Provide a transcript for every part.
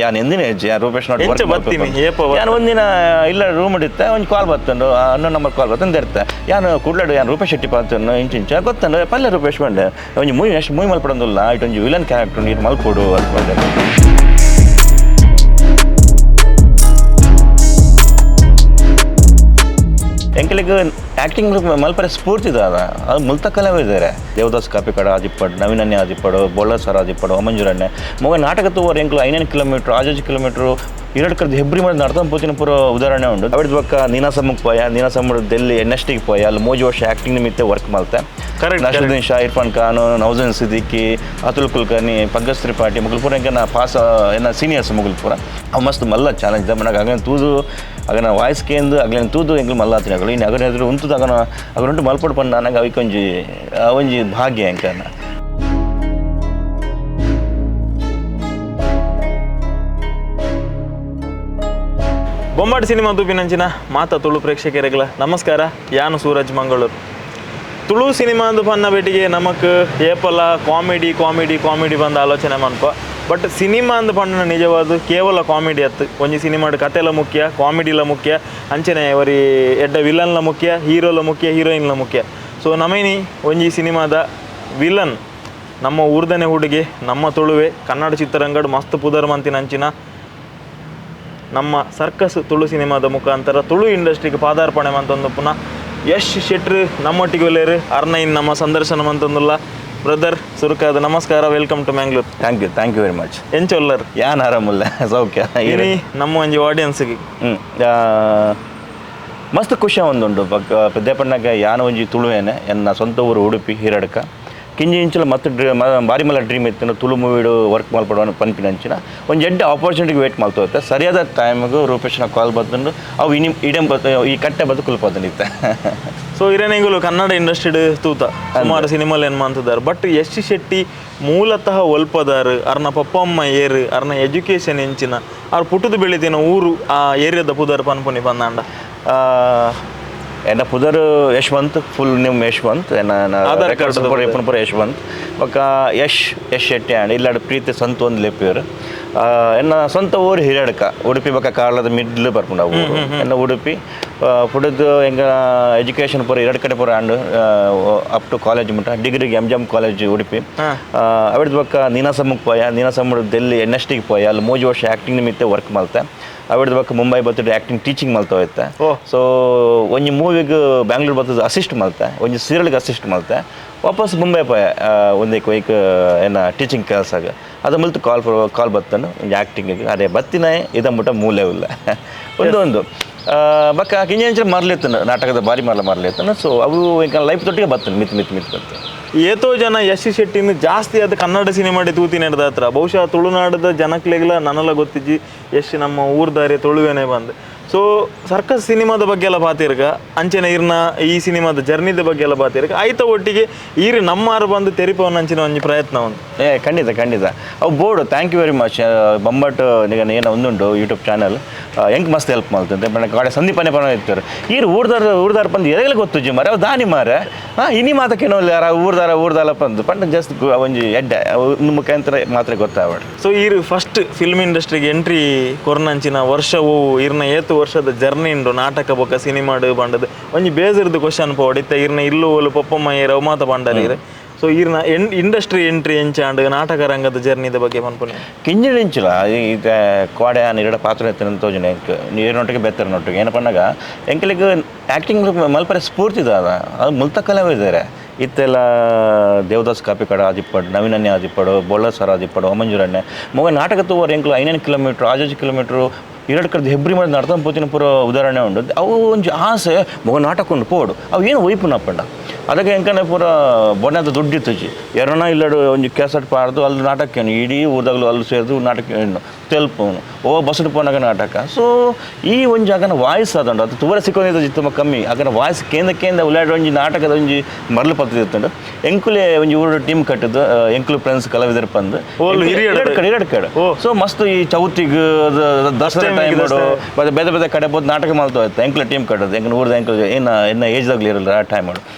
ಯಾನ್ ಎಂದಿನ ಹೆಜ್ಜೆ ಯಾನ್ ರೂಪೇಶ್ not ಎಂಚ ಬತ್ತೀನಿ, ಏಪ ಬತ್ತೀನಿ? ಯಾನ್ ಒಂದಿನ ಇಲ್ಲ ರೂಮ್ ಇತ್ತೆ ಒಂಜಿ ಕಾಲ್ ಬತ್ತುಂಡು ಅನ್ನೋ ನಂಬರ್ ಕಾಲ್ ಬತ್ತಂದು ಇರ್ತೆ ಯಾನ್ ಕುಡ್ಲಡು ಯಾನ್ ರೂಪೇಶ್ ಶೆಟ್ಟಿ ಪಾತನ್ನು ಇಂಚ ಇಂಚ ಗೊತ್ತಂಡು ಪಲ್ಲೆ ರೂಪೇಶ್ ಬಂಡೆ ಒಂಜಿ ಮೂವಿ ಎಷ್ಟು ಮೂವಿ ಮಲ್ಪಡೊಂದುಲ್ಲ it ಒಂಜಿ ವಿಲನ್ ಕ್ಯಾರೆಕ್ಟರ್ ನೀರು ಮಲ್ಪೊಡು ಅಂತ ಬಂಡೆ. ಎಂಕಲಿಗ್ ಆ್ಯಕ್ಟಿಂಗ್ ಮಲ್ಪರೆ ಸ್ಫೂರ್ತಿ ದಾದ ಅದು ಮುಲ್ತ ಕಲಾವಿದ್ದಾರೆ ದೇವದಾಸ್ ಕಾಪಿಕಡ ಆದಿಪ್ಪಡು ನವೀನನ್ನೇ ಆದಿಪ್ಪಡು ಬೊಳ್ಳ ಸರ್ ಆದಿಪ್ಪಡು ಮಂಜೂರಣ್ಣೆ ಮೊಗ ನಾಟಕ ತೂವರ್ ಎಂಕ್ಲು ಐನೈದು ಕಿಲೋಮೀಟ್ರ್ ಆಜಾಜು ಕಿಲೋಮೀಟ್ರ್ ಎರಡು ಕರ್ದು ಹೆಬ್ರಿ ಮಾಡಿ ನಡ್ಕೊಂಡು ಪೋತಿನ ಪೂರ ಉದಾಹರಣೆ ಉಂಡು. ಅವಿಡ್ ಬೊಕ್ಕ ನೀನಾಸಮ್ಮಕ್ಕೆ ಪೋಯ, ನೀನಾಸಮ್ಮ ಡೆಲ್ಲಿ ಎನ್ ಎಸ್ ಟಿಗೆ ಪೋಯ, ಅಲ್ಲಿ ಮೋಜು ವರ್ಷ ಆ್ಯಕ್ಟಿಂಗ್ ನಿಮಿತ್ತ ವರ್ಕ್ ಮಲ್ತೆ. ನಸರುದ್ದೀನ್ ಶಾ, ಇರ್ಫಾನ್ ಖಾನ್, ನೌಜನ್ ಸಿದ್ದಿಕಿ, ಅತುಲ್ ಕುಲಕರ್ಣಿ, ಪಂಕಜ್ ತ್ರಿಪಾಠಿ ಮುಗುಲ್ಪುರ ಎಂಕನ ಪಾಸ್ ಎನ್ನ ಸೀನಿಯರ್ಸ್ ಮುಗುಲ್ಪುರ. ಅವು ಮಸ್ತ್ ಮಲ್ಲ ಚಾಲೆಂಜ್ ಮನಗ ಅಗನ ತೂದು ಅಗನ ವಾಯ್ಸ್ ಕೇಂದು ಅಗಲಿನ ತೂದು ಎಂಕ್ಲು ಮಲ್ಲಾತಿನ ಅಗಲು ಇನ್ನು ಅಗನ ಎದುರು ಉಂತುದು ಅಗನ ಅಗನುಂಟು ಮಲ್ಪೊಡು ಪಂಡ ನನಗೆ ಅವಿಕೊಂಜಿ ಒಂಜಿ ಭಾಗ್ಯ ಎಂಕನ. ಬೊಂಬಾಟ್ ಸಿನಿಮಾ ತೂಪಿನಂಚಿನ ಮಾತಾ ತುಳು ಪ್ರೇಕ್ಷಕರಿಗಳ ನಮಸ್ಕಾರ. ಯಾನು ಸೂರಜ್ ಮಂಗಳೂರು. ತುಳು ಸಿನಿಮಾ ಅಂದು ಪನ್ನ ಬೇಟಿಗೆ ನಮಕ್ ಏಪಲ comedy comedy comedy ಬಂದ ಆಲೋಚನೆ ಮನ್ಪ. ಬಟ್ ಸಿನಿಮಾ ಅಂದು ಪಣ್ಣನ ನಿಜವಾದ ಕೇವಲ ಕಾಮಿಡಿ ಅತ್ತು. ಒಂಜಿ ಸಿನಿಮಾಡ್ ಕತೆಲ ಮುಖ್ಯ, ಕಾಮಿಡಿಲ ಮುಖ್ಯ, ಅಂಚನೆ ಒರಿ ಎಡ್ಡ ವಿಲನ್ಲ ಮುಖ್ಯ, ಹೀರೋಲ ಮುಖ್ಯ, ಹೀರೋಯಿನ್ಲ ಮುಖ್ಯ. ಸೊ ನಮೇನಿ ಒಂಜಿ ಸಿನಿಮಾದ ವಿಲನ್ ನಮ್ಮ ಊರ್ದನೆ ಹುಡುಗಿ, ನಮ್ಮ ತುಳುವೆ, ಕನ್ನಡ ಚಿತ್ರರಂಗಡ್ ಮಸ್ತ್ ಪುದರ್ ಮಂತಿನ ಅಂಚಿನ ನಮ್ಮ ಸರ್ಕಸ್ ತುಳು ಸಿನಿಮಾದ ಮುಖಾಂತರ ತುಳು ಇಂಡಸ್ಟ್ರಿಗೆ ಪಾದಾರ್ಪಣೆ ಮಂತೊಂದು ಪುನಃ ಯಶ್ ಶೆಟ್ರು ನಮ್ಮೊಟ್ಟಿಗೆ ಒಲ್ಲೇರು ಅರ್ನೈನ್ ನಮ್ಮ ಸಂದರ್ಶನ ಮಂತೊಂದುಲ್ಲ. ಬ್ರದರ್ ಸುರುಕಾದ ನಮಸ್ಕಾರ, welcome to Mangalore. Thank you, thank you very much. ಎಂಚ ಒಲ್ಲರ್? ಯಾನ್ ಆರಾಮಲ್ಲ, ಸೌಖ್ಯ. ಇನಿ ನಮ್ಮ ಒಂಜಿ ಆಡಿಯನ್ಸ್ಗೆ ಮಸ್ತ್ ಖುಷಿ ಒಂದುಂಡು ಪದ್ಯಪಣ್ಣಗ. ಯಾನ ಒಂಜಿ ತುಳುವೇನೆ, ಎನ್ನ ಸ್ವಂತ ಊರು ಉಡುಪಿ ಹಿರಡ್ಕ. ಕಿಂಜಿ ಇಂಚಲ ಮತ್ತು ಬಾರಿ ಮಲ್ಲ ಡ್ರೀಮ್ ಇತ್ತು ತುಳು ಮೂವಿಡು ವರ್ಕ್ ಮಲ್ಪಡುವ ಪನ್ಪಿನ ಅಂಚಿನ ಒಂಜಿ ಎಡ್ಡೆ ಆಪರ್ಚುನಿಟಿಗೆ ವೇಟ್ ಮಲ್ತೋತ್ತೆ. ಸರಿಯಾದ ಟೈಮ್ಗೆ ರೂಪೇಶ್ನ ಕಾಲ್ ಬತ್ತುಂಡು, ಅವು ಇನಿ ಇಡಂ ಬತ್ತು ಈ ಕಟ್ಟೆ ಬತ್ತು ಕುಲ್ಪತ್ತುಂಡು ಇತ್ತೆ. ಸೊ ಇರೇನೆಂಗುಲು ಕನ್ನಡ ಇಂಡಸ್ಟ್ರಿಡ್ ತೂತ ಸುಮಾರು ಸಿನಿಮಾಲ್ ಏನ್ ಮಂತದಾರ್. ಬಟ್ ಯಶ್ ಶೆಟ್ಟಿ ಮೂಲತಃ ಒಲ್ಪದಾರ್, ಅರ್ನ ಪಪ್ಪ ಅಮ್ಮ ಏರು, ಅರ್ನ ಎಜುಕೇಶನ್ ಎಂಚಿನ, ಆರ್ ಪುಟ್ಟುದು ಬೆಳಿತಿನ ಊರು, ಆ ಏರಿಯಾದ ಪುದರ್ ಪನ್ಪುನಿ ಪಂದಾಂಡ? ಎನ್ನ ಪುದರ್ ಯಶವಂತ್, ಫುಲ್ ನೇಮ್ ಯಶವಂತ್. ಎನ್ನ ಆಧಾರ್ ರೆಕಾರ್ಡ್ಸ್ ಕಾರ್ಡ್ ಪೂರ ಪುರ ಯಶವಂತ್. ಬೊಕ್ಕ ಯಶ್ ಯಶ್ ಶೆಟ್ಟಿ ಆಂಡ್ ಇಲ್ಲಾಡ್ ಪ್ರೀತಿ ಸಂತು ಒಂದು ಲೆಪ್ಪಿಯರು. ಎನ್ನ ಸ್ವಂತ ಊರು ಹಿರಡ್ಕ, ಉಡುಪಿ ಬೊಕ್ಕ ಕಾರ್ಲದ ಮಿಡ್ಲ್ ಬರ್ಪುಂಡು ಆ ಊರು. ಎನ್ನ ಉಡುಪಿ ಪುಡದು ಎಂಗ ಎಜುಕೇಷನ್ ಪೂರ ಎರಡು ಕಡೆ ಪೂರ and up to college ಮುಟ್ಟ. ಡಿಗ್ರಿಗೆ M G M college Udupi. ಅವಿಡ್ದು ಬೊಕ್ಕ ನೀನಾಸಮ್ಮಕ್ಕೆ ಪೋಯ, ನೀನಾಸಮ್ಮ ಡೆಲ್ಲಿ ಎನ್ ಎಸ್ ಟಿಗೆ ಪೋಯ, ಅಲ್ಲಿ ಮೂಜು ವರ್ಷ ಆ್ಯಕ್ಟಿಂಗ್ ನಿಮಿತ್ತ ವರ್ಕ್ ಮಲ್ತೆ. ಅವಿಡ್ದು ಬೊಕ್ಕ ಮುಂಬೈ ಬತ್ತುಡು ಆ್ಯಕ್ಟಿಂಗ್ ಟೀಚಿಂಗ್ ಮಲ್ತ ಹೋಯ್ತೆ. ಸೊ ಒಂಜಿ ಮೂವಿಗೆ ಬ್ಯಾಂಗ್ಳೂರ್ ಬತ್ತದ ಅಸಿಸ್ಟ್ ಮಲ್ತೆ, ಒಂಜಿ ಸೀರಿಯಲ್ಗೆ ಅಸಿಸ್ಟ್ ಮಲ್ತೆ. ವಾಪಸ್ ಮುಂಬೈ ಪೋಯ ಒಂದಕ್ಕೆ ಒಯ್ಕ್ ಏನ ಟೀಚಿಂಗ್ ಕೆಲಸಾಗ. ಅದು ಮುಲ್ತು ಕಾಲ್ ಕಾಲ್ ಬತ್ತನು ಒಂಜಿ ಆ್ಯಕ್ಟಿಂಗಿಗೆ. ಅದೇ ಬತ್ತಿನ ಇದಂಬುಟ ಮೂಲೆ ಇಲ್ಲ ಒಂದು ಒಂದು ಬಕ್ಕ ಕಿಂಜ ಮರ್ಲಿತ್ತನು ನಾಟಕದ ಬಾರಿ ಮರಲ ಮರ್ಲಿತ್ತನು. ಸೊ ಅವು ಈಗ ಲೈಫ್ ತೊಟ್ಟಿಗೆ ಬತ್ತನು ಮಿತ್ ಮಿತ್ ಮಿತ್ ಬತ್ತು. ಏತೋ ಜನ ಯಶ್ ಶೆಟ್ಟಿನ ಜಾಸ್ತಿ ಅದು ಕನ್ನಡ ಸಿನಿಮಾಡಿ ತೂತಿ ನಡೆದ ಹತ್ರ. ಬಹುಶಃ ತುಳುನಾಡದ ಜನಕ್ಲೆಗ್ಲ ನನಲ ಗೊತ್ತಿಜ್ಜಿ ಯಶ್ ನಮ್ಮ ಊರ್ದಾರೆ ತುಳುವೇನೆ ಬಂದು. ಸೊ ಸರ್ಕಸ್ ಸಿನಿಮಾದ ಬಗ್ಗೆ ಎಲ್ಲ ಬಾತಿರ್ಗ, ಅಂಚನೆ ಇರ್ನ ಈ ಸಿನಿಮಾದ ಜರ್ನಿದ ಬಗ್ಗೆ ಎಲ್ಲ ಬಾತಿರ್ಗ ಆಯ್ತ. ಒಟ್ಟಿಗೆ ಈರು ನಮ್ಮಾರು ಬಂದು ತೆರಿಪವನ ಅಂಚಿನ ಒಂಜಿ ಪ್ರಯತ್ನ ಒಂದು. ಏ ಖಂಡಿತ ಖಂಡಿತ ಅವು board. Thank you very much. Bambat ನಿಗ ಏನೋ ಒಂದುಂಟು ಯೂಟ್ಯೂಬ್ ಚಾನಲ್, ಎಂಕ್ ಮಸ್ತ್ ಹೆಲ್ಪ್ ಮಾಡ್ತಂತೆ. ಬಣ್ಣ ಕಾಡೆ ಸಂದೀಪನೆ ಪನ ಇರ್ತಾರೆ. ಈರು ಊರ್ದಾರ ಊರ್ದಾರ ಬಂದು ಎರೆಗಲ ಗೊತ್ತುಜ್ಜಿ ಮಾರೆ, ಅವು ದಾನಿ ಮಾರೆ. ಹಾಂ ಇನಿ ಮಾತಕ್ಕೇನೋ ಯಾರ ಊರ್ದಾರ ಊರ್ದಾಲ ಬಂದು ಪಂಡ ಜಸ್ಟ್ ಒಂಜಿ ಎಡ್ಡೆ ಒಂದು ಮುಖಾಂತರ ಮಾತ್ರ ಗೊತ್ತಾವಡ್. ಸೊ ಈರು ಫಸ್ಟ್ ಫಿಲ್ಮ್ ಇಂಡಸ್ಟ್ರಿಗೆ ಎಂಟ್ರಿ ಕೊರ್ನಂಚಿನ ವರ್ಷವು, ಇರ್ನ ಏತು ವರ್ಷದ ಜರ್ನಿ ಉಂಡು ನಾಟಕ ಬೊಕ್ಕ ಸಿನಿಮಾಡು ಬಂಡದು? ಒಂಜಿ ಬೇಜರ್ದು ಕ್ವಶನ್ ಪೋಡಿತ್ತ ಇರ್ನ ಇಲ್ಲು ಓಲು, ಪೊಪ್ಪಮ್ಮ ಏರ್, ಅವು ಮಾತ ಬಂಡಲ್ ಇರು. ಸೊ ಇರ್ನ ಇಂಡಸ್ಟ್ರಿ ಎಂಟ್ರಿ ಎಂಚಾಂಡ್, ನಾಟಕ ರಂಗದ ಜರ್ನಿದ ಬಗ್ಗೆ ಪನ್ಪುನಿ. ಕಿಂಜಳಿಂಚಲ ಈತ ಕೋಡೆ ಆನ್ ಎರಡ ಪಾತ್ರ ಎತ್ತನ ತೋಜನೆ ನೀರಿನೊಟ್ಟಿಗೆ ಬೆತ್ತರನೊಟ್ಟಿಗೆ ಏನಪ್ಪ ಅನ್ನಗ ಎಂಕಲಿಗ್ ಆ್ಯಕ್ಟಿಂಗ್ ಮಲ್ಪರೆ ಸ್ಫೂರ್ತಿ ದಾದ ಅದು ಮುಲ್ತ ಕಲಾವಿದ್ದಾರೆ ಇತ್ತೆಲ್ಲ ದೇವದಾಸ್ ಕಾಪಿಕಡ ಆದಿಪ್ಪಡು, ನವೀನನ್ನೇ ಆದಿಪ್ಪಡು, ಬೊಳ್ಳ ಸರ್ ಆದಿಪ್ಪಡು, ಮಂಜೂರಣ್ಣೆ ಮೊಗ ನಾಟಕ ತೂವರ್ ಎಂಕ್ಲು ಐನೈದು ಕಿಲೋಮೀಟ್ರ್ ಆಜಾಜು ಕಿಲೋಮೀಟ್ರ್ ಎರಡು ಕರ್ದು ಹೆಬ್ರಿ ಮಾಡಿ ನಡ್ಕೊಂಡು ಪೋತಿನ ಪೂರ ಉದಾಹರಣೆ ಉಂಡು. ಅವು ಒಂಜಿ ಆಸೆ ಮೊಗ ನಾಟಕ ಉಂಡು ಪೋಡು, ಅವು ಏನು ಒಯ್ಪುನಪ್ಪಂಡ. ಅದಕ್ಕೆ ಎಂಕನೆ ಪೂರ ಬೊಣ್ಣದ ದುಡ್ಡು ಇತ್ತುಜಿ ಎರನ ಇಲ್ಲಡು ಒಂಜಿ ಕ್ಯಾಸೆಟ್ ಪಾಡ್ದು ಅಲ್ಲಿ ನಾಟಕ ಇಡೀ ಊರ್ದಾಗಲು ಅಲ್ಲಿ ಸೇರಿದು ನಾಟಕ ತೆಲ್ಪವನು ಓ ಬಸ್ಸು ಪೋನಾಗ ನಾಟಕ. ಸೊ ಈ ಒಂಜಿ ಆಗನ ವಾಯ್ಸ್ ಅದಂಡು ಅದು ತುವರೆ ಸಿಕ್ಕೊಂಡಿದ್ದು ತುಂಬ ಕಮ್ಮಿ. ಆಗನ ವಾಯ್ಸ್ ಕೇಂದ್ರ ಕೇಂದ್ರ ಉಲ್ಲಾಡ ಒಂಜಿ ನಾಟಕದ ಒಂಜಿ ಮರಳು ಪತ್ರ ಇತ್ತುಂಡು. ಎಂಕುಲೆ ಒಂಜಿ ಊರು ಟೀಮ್ ಕಟ್ಟಿದ್ದು, ಎಂಕುಲು ಫ್ರೆಂಡ್ಸ್ ಕಲಾವಿದರು ಪಂದು ಓಲು ಹಿರಿಯಡ್ದು? ಎರಡು ಕಡೆ ಎರಡು ಕಡೆ. ಸೊ ಮಸ್ತ್ ಈ ಚೌತಿಗ್ ದಸರಾ Time ಮತ್ತೆ ಬೇರೆ ಬೇರೆ ಕಡೆ ಪೋದು ನಾಟಕ ಮಲ್ತು ಆಯ್ತು. ಎಂಕ್ಲ ಟೀಮ್ ಕಟ್ಟೋದು ಎಂಕ್ಲ ಊರ್ದ ಎಂಕ್ಲ ಏನ ಎನ್ನ ಏಜ್ದಾಗ್ಲಿ ಇರಲ್ಲ ಆ ಟೈಮ್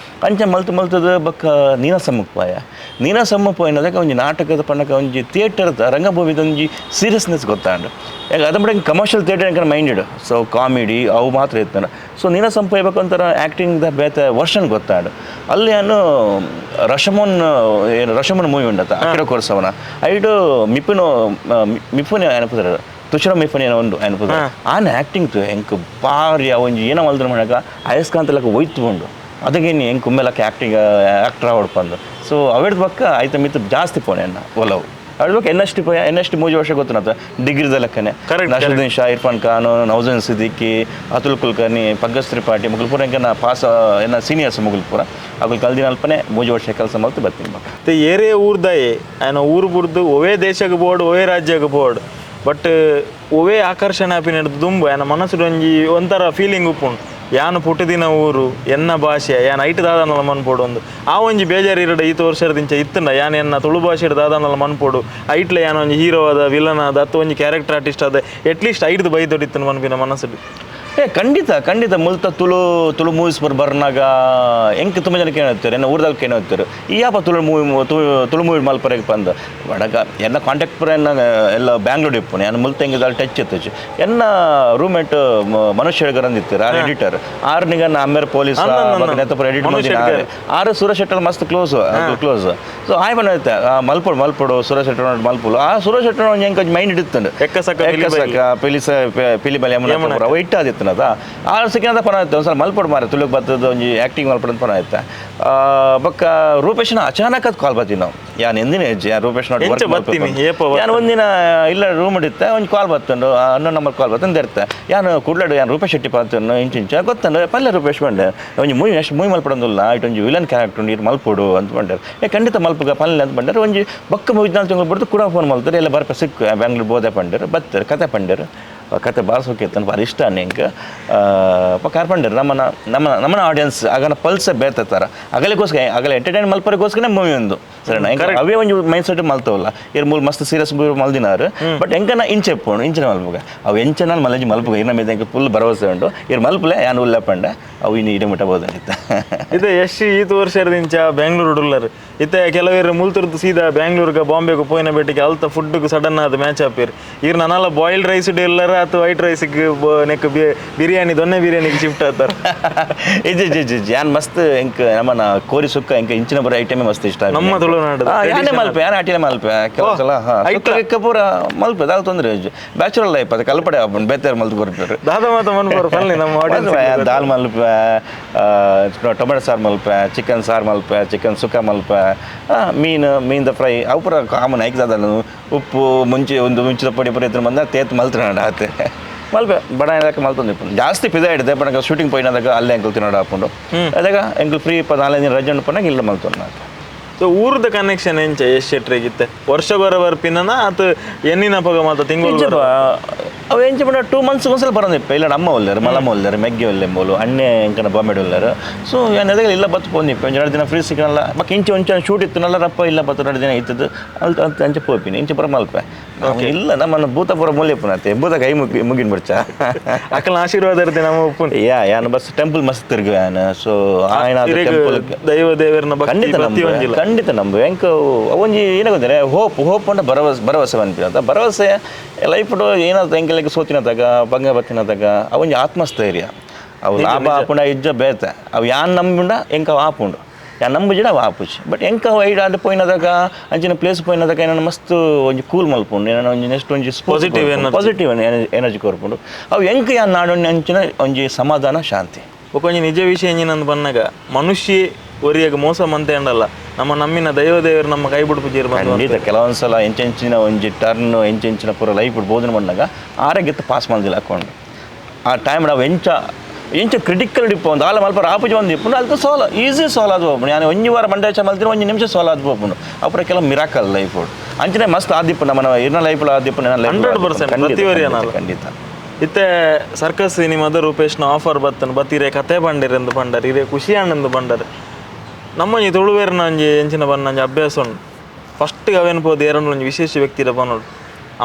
ಅಂಚ ಮಲ್ತು ಮಲ್ತದ ಬೊಕ್ಕ ನೀನಾಸಮ್ಮಕ್ಕೆ ಪೋಯ. ನೀನಾಸಮ್ಮ ಪೋಯಿನದಾಗ ಒಂಜಿ ನಾಟಕದ ಪಣ್ಣಕ ಒಂಜಿ ಥಿಯೇಟರ್ದ ರಂಗಭೂಮಿದ ಒಂಜಿ ಸೀರಿಯಸ್ನೆಸ್ ಗೊತ್ತಾಂಡು. ಯಾಕೆ ಅದ ಬಿಡ ಕಮರ್ಷಿಯಲ್ ಥಿಯೇಟರ್ ಎಂಕನ minded, so comedy ಅವು ಮಾತ್ರ ಇತ್ತಾನ. ಸೊ ನೀನಾಸಮ್ ಪೋಯ್ಬೇಕು ಒಂಥರ ಆ್ಯಕ್ಟಿಂಗ್ದ ಬೇತೆ ವರ್ಷನ್ ಗೊತ್ತಾಂಡು. ಅಲ್ಲಿ ನಾನು ರಶಮೋನ್ ಏನು ರಶಮೋನ್ ಮೂವಿ ಉಂಡತ್ತ ಅಕಿರ ಕೊರ್ಸವನ ಐಡು ಮಿಪುನು ಮಿಫುನೆ ಅನುಪುದ್ರ ತುಷಾರ ಮಿಫುನ್ ಏನೋ ಒಂದು ಅನುಪುದ್ರ ಆನ ಆ್ಯಕ್ಟಿಂಗ್ ಎಂಕ್ ಬಾರಿ ಒಂಜಿ ಏನೋ ಮಲ್ದ್ರ ಮಾಡಕ ಅಯಸ್ಕಾಂತ ಲೆಕ್ಕ ಒಯ್ತು ಉಂಡು. ಅದಕ್ಕೇನು ಎಂಕ್ ಉಮ್ಮೆಲಕ್ಕ ಆ್ಯಕ್ಟಿಂಗ್ ಆ್ಯಕ್ಟರ್ ಆವಡ್ಪಂದು. ಸೊ ಅವೆಡ್ದ ಪಕ್ಕ ಐತ ಮಿತ್ತು ಜಾಸ್ತಿ ಪೋನೆ ಅನ್ನ ಒಲವು. ಅವೆಡ್ ಪಕ್ಕ ಎನ್ ಎಸ್ T ಪೋಯ. N S T ಮೂಜಿ ವರ್ಷ ಗೊತ್ತನತ್ತ ಡಿಗ್ರಿದ ಲೆಕ್ಕನೆ. ನಸರುದ್ದೀನ್ ಶಾ, ಇರ್ಫಾನ್ ಖಾನ್, ನೌಜನ್ ಸಿದ್ದಿಕಿ, ಅತುಲ್ ಕುಲಕರ್ಣಿ, ಪಂಕಜ್ ತ್ರಿಪಾಠಿ ಮುಗುಲ್ಪುರ ಎಂಕನ ಪಾಸ್ ಎನ್ನ ಸೀನಿಯರ್ಸ್ ಮುಗುಲ್ಪುರ. ಅಗುಲ್ ಕಲ್ದಿನ ಅಲ್ಪನೆ ಮೂಜಿ ವರ್ಷ ಕೆಲಸ ಮಲ್ತು ಬರ್ತೀನಿ ಮಕ್ಕ. ಮತ್ತೆ ಏರೇ ಊರ್ದಾಯೆ ಆಯ್ನ ಊರು ಬುಡ್ದು ಒವೇ ದೇಶಕ್ಕೆ ಬೋರ್ಡ್ ಒವೇ ರಾಜ್ಯಕ್ಕೆ ಬೋರ್ಡ್ ಬಟ್ ಒವೇ ಆಕರ್ಷಣೆ ಆಪಿನ ದುಂಬು ಆಯ್ನ ಮನಸ್ಸು ಒಂಜಿ ಒಂಥರ ಫೀಲಿಂಗ್ ಉಪ್ಪುಂಡು. ಯಾನು ಪುಟ್ಟದಿನ ಊರು ಎನ್ನ ಭಾಷೆ ಯಾನ್ ಐಟ್ ದಾದಾನಲ ಮನ್ಪೋಡು ಒಂದು ಆ ಒಂಜಿ ಬೇಜಾರು ಇರಡ ಈತ ವರ್ಷದಿಂಚ ಇತ್ತಂಡ ಯಾನ್ ಎನ್ನ ತುಳು ಭಾಷೆ ದಾದಾನಲ ಮನ್ಪೋಡು ಐಟ್ಲೆ ಯಾನ್ ಒಂಜಿ ಹೀರೋ ಆದ ವಿಲನ್ ಆದ ಅತ್ತ ಒಂಜಿ ಕ್ಯಾರೆಕ್ಟರ್ ಆರ್ಟಿಸ್ಟ್ ಆದ ಅಟ್ಲೀಸ್ಟ್ ಐಟ್ದು ಬೈ ದೊಡಿತ್ತನ ಮನ್ಪಿನ ಮನಸ್ಸು. ಏ ಖಂಡಿತ ಖಂಡಿತ. ಮುಲ್ತ ತುಳು ತುಳು ಮೂವೀಸ್ ಬರ್ನಾಗ ಎಂಕ್ ತುಂಬ ಜನಕ್ಕೆ ಏನಾಗ್ತಾರೆ, ಎನ್ನ ಊರ್ದಾಗ ಏನಾಗ್ತಾರೆ, ಈ ಯಾಪ ತುಳು ಮೂವಿ ತುಳು ಮೂವಿ ಮಲ್ಪರೆಗೆ ಬಂದು ಬಡಗ ಎನ್ನ ಕಾಂಟ್ಯಾಕ್ಟ್ ಪೂರ ಎನ್ನ ಎಲ್ಲ ಬ್ಯಾಂಗ್ಳೂರ್ ಇಪ್ಪು. ನಾನು ಮುಲ್ತ ಹೆಂಗೆ ಟಚ್ ಇತ್ತು. ಎನ್ನ ರೂಮ್ಮೇಟ್ ಮನುಷ್ಯ ಶೆಡ್ಗರ್ ಅಂದಿತ್ತು, ಆರ್ ಎಡಿಟರ್ ಆರ್ ನಿಗ ಅಮ್ಮೇರ್ ಪೊಲೀಸ್ ನೆತ್ತಪುರ ಎಡಿಟ್ ಮಾಡಿ ಆರು ಸೂರಜ್ ಶೆಟ್ಟರ್ ಮಸ್ತ್ close close. So ಆಯ್ ಬಂದ ಮಲ್ಪಡು ಮಲ್ಪಡು ಸೂರಜ್ ಶೆಟ್ಟರ್ ಮಲ್ಪುಲು. ಆ ಸೂರಜ್ ಶೆಟ್ಟರ್ ಒಂಜಿ ಎಂಕ್ ಮೈಂಡ್ ಇಡುತ್ತಂಡು. ಎಕ್ಕಸಕ್ಕ ಎಕ್ಕಸಕ್ಕ ಪಿಲಿಸ ಪಿಲಿಬಲಿ ಯಮುನ ಅವು ಇಟ್ಟಾದಿತ್ತನದ ಆ ಸಿಕ್ಕಿನದ ಪನ ಆಯ್ತು. ಒಂದ್ಸಲ ಮಲ್ಪಡು ಮಾರೆ ತುಳುಕ್ ಬರ್ತದ ಒಂಜಿ ಆ್ಯಕ್ಟಿಂಗ್ ಮಲ್ಪಡು ಅಂತ ಪನ ಆಯ್ತಾ. ಬೊಕ್ಕ ರೂಪೇಶ್ನ ಅಚಾನಕ್ ಅದು ಕಾಲ್ ಬರ್ತೀವಿ ನಾವು. ಯಾನ್ ಎಂದಿನ ಹೆಜ್ಜೆ ಯಾನ್ ರೂಪೇಶ್ ನೋಡಿ ಎಂಚ ಬತ್ತೀನಿ, ಏಪ ಬತ್ತೀನಿ? ಯಾನ್ ಒಂದಿನ ಇಲ್ಲ ರೂಮ್ ಇತ್ತ ಒಂಜಿ ಕಾಲ್ ಬತ್ತಂಡು ಅನ್ನೋ ನಂಬರ್ ಕಾಲ್ ಬತ್ತಂದು ಇರ್ತೆ. ಯಾನ್ ಕುಡ್ಲಡು ಯಾನ್ ರೂಪೇಶ್ ಶೆಟ್ಟಿ ಪಾತನ್ನು ಇಂಚ ಇಂಚ ಗೊತ್ತಂಡು ಪಲ್ಲೆ ರೂಪೇಶ್ ಬಂಡೆ ಒಂಜಿ ಮೂವಿ ಅಷ್ಟು ಮೂವಿ ಮಲ್ಪಡೊಂದುಲ್ಲ ಇಟ್ಟು ಒಂಜಿ ವಿಲನ್ ಕ್ಯಾರೆಕ್ಟರ್ ಉಂಡು ಇರು ಮಲ್ಪೊಡು ಅಂತ ಬಂಡಾರ. ಏ ಖಂಡಿತ ಮಲ್ಪುಗ ಪಲ್ಲೆ ಅಂತ ಬಂಡಾರ. ಒಂಜಿ ಬೊಕ್ಕ ಮೂವಿ ತಿಂಗಳು ಬಿಡ್ದು ಕೂಡ ಫೋನ್ ಮಲ್ತಾರೆ ಎಲ್ಲ ಬರ್ಪ ಸಿಕ್ಕು ಬ್ಯಾಂಗ್ಳೂರ್ ಬೋದೆ ಪಂಡರು ಬತ್ತಾರೆ ಕತೆ ಪಂಡರು. ಕತೆ ಭಾಳ ಸುಖ ಇತ್ತು ಭಾರಿ ಇಷ್ಟ ನಿಂಗೆ ಪಕ್ಕ ಪಂಡರು. ನಮ್ಮನ ನಮ್ಮ ನಮ್ಮನ ಆಡಿಯನ್ಸ್ ಆಗನ ಪಲ್ಸೆ ಬೇರ್ತಾರ ಅಗಲಿಗೋಸ್ಕರ ಅಗಲ ಎಂಟರ್ಟೈನ್ ಮಲ್ಪರಿಗೋಸ್ಕರ ಮೂವಿ ಒಂದು ಸರಿನಾ. ಎಂಕ ಅವೇ ಒಂಜಿ ಮೈಂಡ್ ಸೆಟ್ ಮಲ್ತವಲ್ಲ ಇರ್ ಮೂಲ ಮಸ್ತ್ ಸೀರಿಯಸ್ ಮೂವಿ ಮಲ್ದಿನಾರು. ಬಟ್ ಎಂಕನ ಇಂಚೆ ಪೋಣು ಇಂಚಿನ ಮಲ್ಪುಗ ಅವು ಎಂಚನ ಮಲಜಿ ಮಲ್ಪುಗ ಇನ್ನ ಮೇಲೆ ಎಂಕ ಫುಲ್ ಭರವಸೆ ಉಂಟು. ಇರ್ ಮಲ್ಪಲೆ ಯಾನ್ ಉಲ್ಲ ಪಂಡ ಅವು ಇನ್ನು ಇಡ ಮುಟ್ಟಬಹುದು ಅಂತ. ಇದು ಯಶ್ ಈತ ವರ್ಷದಿಂಚ ಬ್ಯಾಂಗ್ಳೂರ್ ಉಡುಲ್ಲರ್ ಇತ್ತೆ ಕೆಲವರು ಮುಲ್ತುರ್ದು ಸೀದಾ ಬ್ಯಾಂಗ್ಳೂರ್ಗೆ ಬಾಂಬೆಗೆ ಪೋಯಿನ ಬೇಟಿಗೆ ಅಲ್ತ ಫುಡ್ಗೆ ಸಡನ್ ಆದ ಮ್ಯಾಚ್ ಆಪೀರ್. ಇರ್ ನನಲ್ಲ ಬಾಯ್ಲ್ಡ್ ರೈಸ್ ಇಲ್ಲರ ಅಥವಾ ವೈಟ್ ರೈಸ್ಗೆ ನೆಕ್ ಬಿರಿಯಾನಿ ದೊನ್ನೆ ಬಿರಿಯಾನಿಗೆ ಶಿಫ್ಟ್ ಆತಾರ. ಇಜ್ಜಿ ಇಜ್ಜಿ ಇಜ್ಜಿ ಯಾನ್ ಮಸ್ತ್ ಎಂಕ್ ನಮ್ಮನ ಕೋರಿ ಸುಕ್ಕ ಎಂಕ್ ಇಂಚಿನ ಬರೋ ಐಟಮೇ ಮಸ್ತ್ ಇಷ್ಟ. ನಮ್ಮ ತುಳುನಾಡು ಯಾನೇ ಮಲ್ಪೆ ಯಾನ್ ಅಟಿಲೆ ಮಲ್ಪೆ ಕೆಲವು ಸಲ ಸುಕ್ಕ ಗಿಕ್ಕ ಪೂರ ಮಲ್ಪೆ ದಾಲ್ ತೊಂದರೆ ಇಜ್ಜಿ. ಬ್ಯಾಚುಲರ್ ಲೈಫ್ ಅದು ಕಲ್ಪಡೆ ಆಪುಂಡು ಬೇತೆ ಮಲ್ತು ಕೊರ್ಪೇರು. ದಾದ ಮಾತ ಮನ್ಪೋರು ಪಲ್ಲೆ ನಮ್ಮ ಆಡಿಯನ್ಸ್. ದಾಲ್ ಮಲ್ಪೆ, ಟೊಮೆಟೊ ಸಾರು ಮಲ್ಪೆ, ಚಿಕನ್ ಸಾರು ಮಲ್ಪೆ, ಚಿಕನ್ ಸುಕ್ಕ ಮಲ್ಪೆ, ಮೀನು ಮೀನ್ದ ಫ್ರೈ ಅವು ಪೂರ ಕಾಮನ್ ಐಕ್ದಾದಲ್ಲ. ಉಪ್ಪು ಮುಂಚೆ ಒಂದು ಮುಂಚಿದ ಪೊಡಿ ಪುರಿ ಇತ್ರ ಬಂದ ತೇತ್ ಮಲ್ತ್ರೆ ಆತೆ ಮಲ್ಪೆ ಬಡ ಏನಾಕ ಮಲ್ತೊಂದು ಜಾಸ್ತಿ ಪಿದ ಹಿಡಿದೆ ಬಟ್ ಶೂಟಿಂಗ್ ಪೋಯಿನಾಗ ಅಲ್ಲೇ ಎಂಕಲ್ ತಿನ್ನೋಡು ಹಾಕೊಂಡು ಅದಾಗ ಎಂಕಲ್ ಫ್ರೀ ಇಪ್ಪ ನಾಲ್ಕು ದಿನ ರಜೆ ಉಂಡು ಇಲ್ಲ ಮಲ್ತೊಂದು ಆತೆ. ಸೊ ಊರದ ಕನೆಕ್ಷನ್ ಎಂಚ ಯಶ್ ಶೆಟ್ರಿಗಿತ್ತೆ ವರ್ಷಗೊರ ಬರ್ಪಿನ ಆತ ಎನ್ನಿನ ಪಗ ಮಾತ ತಿಂಗಳು? ಅವು ಎಂಚ ಪಂಡ 2 ಮಂತ್ಸ್ ಒಂದ್ಸಲ ಬರೋದಿಪ್ಪ. ಇಲ್ಲ ಅಮ್ಮ ಒಲ್ಲಾರು ಮಲಮ್ಮ ಒಲ್ಲಾರು ಮೆಗ್ಗೆ ಒಲ್ಲೆಂಬೋಲು ಅಣ್ಣೆ ಎಂಕನ ಬಾಂಬೆಡ್ ಒಲ್ಲಾರು. ಸೊ ಏನು ಎದಾಗ ಇಲ್ಲ ಬತ್ತು ಪೋಂದಿಪ್ಪ ಒಂಜಿ 2 ದಿನ ಫ್ರೀ ಸಿಕ್ಕಲ್ಲ ಬಕ್ ಇಂಚೆ ಒಂಚೆ ಶೂಟ್ ಇತ್ತು ರಪ್ಪ ಇಲ್ಲ ಬತ್ತು 2 ದಿನ ಇತ್ತದ್ದು ಅಲ್ತ ಅಂತ ಅಂಚೆ ಪೋಪಿನಿ ಇಂಚೆ ಪುರ ಮಲ್ಪೆ ಇಲ್ಲ ನಮ್ಮನ್ನು ಭೂತಪುರ ಮೂಲ್ಯಪ್ಪನತ್ತೆ ಭೂತ ಕೈ ಮುಗಿ ಮುಗಿನ ಬಿಡ್ಚ ಅಕ್ಕನ ಆಶೀರ್ವಾದ ಇರುತ್ತೆ ನಮ್ಮ ಉಪ್ಪು. ಯಾ ಯಾನು ಬಸ್ ಟೆಂಪಲ್ ಮಸ್ತ್ ತಿರುಗು ಯಾನು. ಸೊ ಆಯ್ನ ಟೆಂಪಲ್ ದೈವ ದೇವರನ್ನ ಭಕ್ತಿ ಖಂಡಿತ ಭಕ್ತಿ ನಂಬು ಒಂಜಿಲ್ಲ. ಖಂಡಿತ ನಂಬು ಎಂಕ ಒಂಜಿ ಏನಾಗುತ್ತೆ ಹೋಪ್ ಹೋಪ್ ಅಂಡ ಭರವಸೆ ಭರವಸೆ ಅನ್ಪಿನ ಅಂತ ಭರವಸೆ ಲೈಫ್ ಏನಾದ್ರು ಎಂಕಲೆಗ್ ಸೋತಿನದಾಗ ಭಂಗ ಬತ್ತಿನದಾಗ ಅವೊಂಜಿ ಆತ್ಮಸ್ಥೈರ್ಯ ಅವು ಲಾಭ ಆಪುಂಡ ಇಜ್ಜ ಬೇತೆ ಅವು ಯಾನ್ ನಂಬುಂಡ ಎಂಕ ಅವು ಆಪುಂಡು ಯಾನ್ ನಂಬುಜಿಡ ಅವು ಆಪುಜಿ. ಬಟ್ ಎಂಕ ಅವು ಐಡ್ ಆಡ್ ಪೋಯಿನದಾಗ ಅಂಚಿನ ಪ್ಲೇಸ್ ಪೋಯಿನದಾಗ ಏನೋ ಮಸ್ತ್ ಒಂಜಿ ಕೂಲ್ ಮಲ್ಪುಂಡು ಏನೋ ಒಂಜಿ ನೆಕ್ಸ್ಟ್ ಒಂಜಿ Positive energy. Positive energy ಕೊರ್ಪುಂಡು ಅವು ಎಂಕ ಯಾನ್ ನಾಡೊಂಡು ಅಂಚಿನ ಒಂಜಿ ಸಮಾಧಾನ ಶಾಂತಿ. ಒಂಜಿ ನಿಜ ವಿಷಯ ಎಂಜಿನಂದು ಬನ್ನಗ ಮನುಷ್ಯ ಒರಿಯಾಗ ಮೋಸ ಮಂತೆ ಅಂಡಲ್ಲ ನಮ್ಮ ನಮ್ಮಿನ ದೈವ ದೇವರು ನಮ್ಮ ಕೈ ಬಿಡುಪು ಜೀರ್ ಬಂದು. ಖಂಡಿತ ಕೆಲವೊಂದ್ಸಲ ಎಂಚೆಂಚಿನ ಒಂಜಿ ಟರ್ನ್ ಎಂಚೆಂಚಿನ ಪೂರ ಲೈಫ್ ಬೋಧನೆ ಬಂದಾಗ ಆರೋಗ್ಯಕ್ಕೆ ಪಾಸ್ ಮಾಡ್ದಿಲ್ಲ ಹಾಕೊಂಡು ಆ ಟೈಮ್ ನಾವು ಎಂಚ ಎಂಚ ಕ್ರಿಟಿಕಲ್ ಡಿಪ್ಪ ಒಂದು ಆಲ ಮಲ್ಪ ಆಪುಜಿ ಒಂದು ಇಪ್ಪುಂಡು ಅಲ್ತ ಸೋಲ ಈಸಿ ಸೋಲ್ ಅದು ಹೋಗ್ಬೋದು. ನಾನು ಒಂಜಿ ವಾರ ಮಂಡ್ಯ ಮಲ್ತಿನ ಒಂಜಿ ನಿಮಿಷ ಸೋಲ್ ಅದು ಹೋಗ್ಬೋದು ಅப்புறம் ಕೆಲವು ಮಿರಾಕಲ್ ಲೈಫ್ ಅಂಚನೆ ಮಸ್ತ್ ಆದಿಪ್ಪು ನಮ್ಮ ಇರ್ನ ಲೈಫ್ ಆದಿಪ್ಪು ನನ್ನ ಲೈಫ್ 100% ಪ್ರತಿವರಿ ಅನಲ್ಲ. ಖಂಡಿತ. ಇತ್ತೆ ಸರ್ಕಸ್ ಸಿನಿಮಾದ ರೂಪೇಶ್ನ ಆಫರ್ ಬತ್ತನ್ ಬತ್ತೀರೆ ಕತೆ ಬಂಡಿರೆಂದು ಬಂಡರ್ ಇರೇ ಖುಷಿ ಆನಂದು ಬಂಡರ್. ನಮ್ಮೊಂಜಿ ತುಳುವೇರ್ನ ಒಂಜಿ ಎಂಚಿನ ಬನ್ನ ಒಂಜಿ ಅಭ್ಯಾಸ ಉಂಡು. ಫಸ್ಟ್ ಅವೇನು ಪೋದು ಏರೊಂದು ಒಂಜಿ ವಿಶೇಷ ವ್ಯಕ್ತಿರ ಬನ್ನೋಡು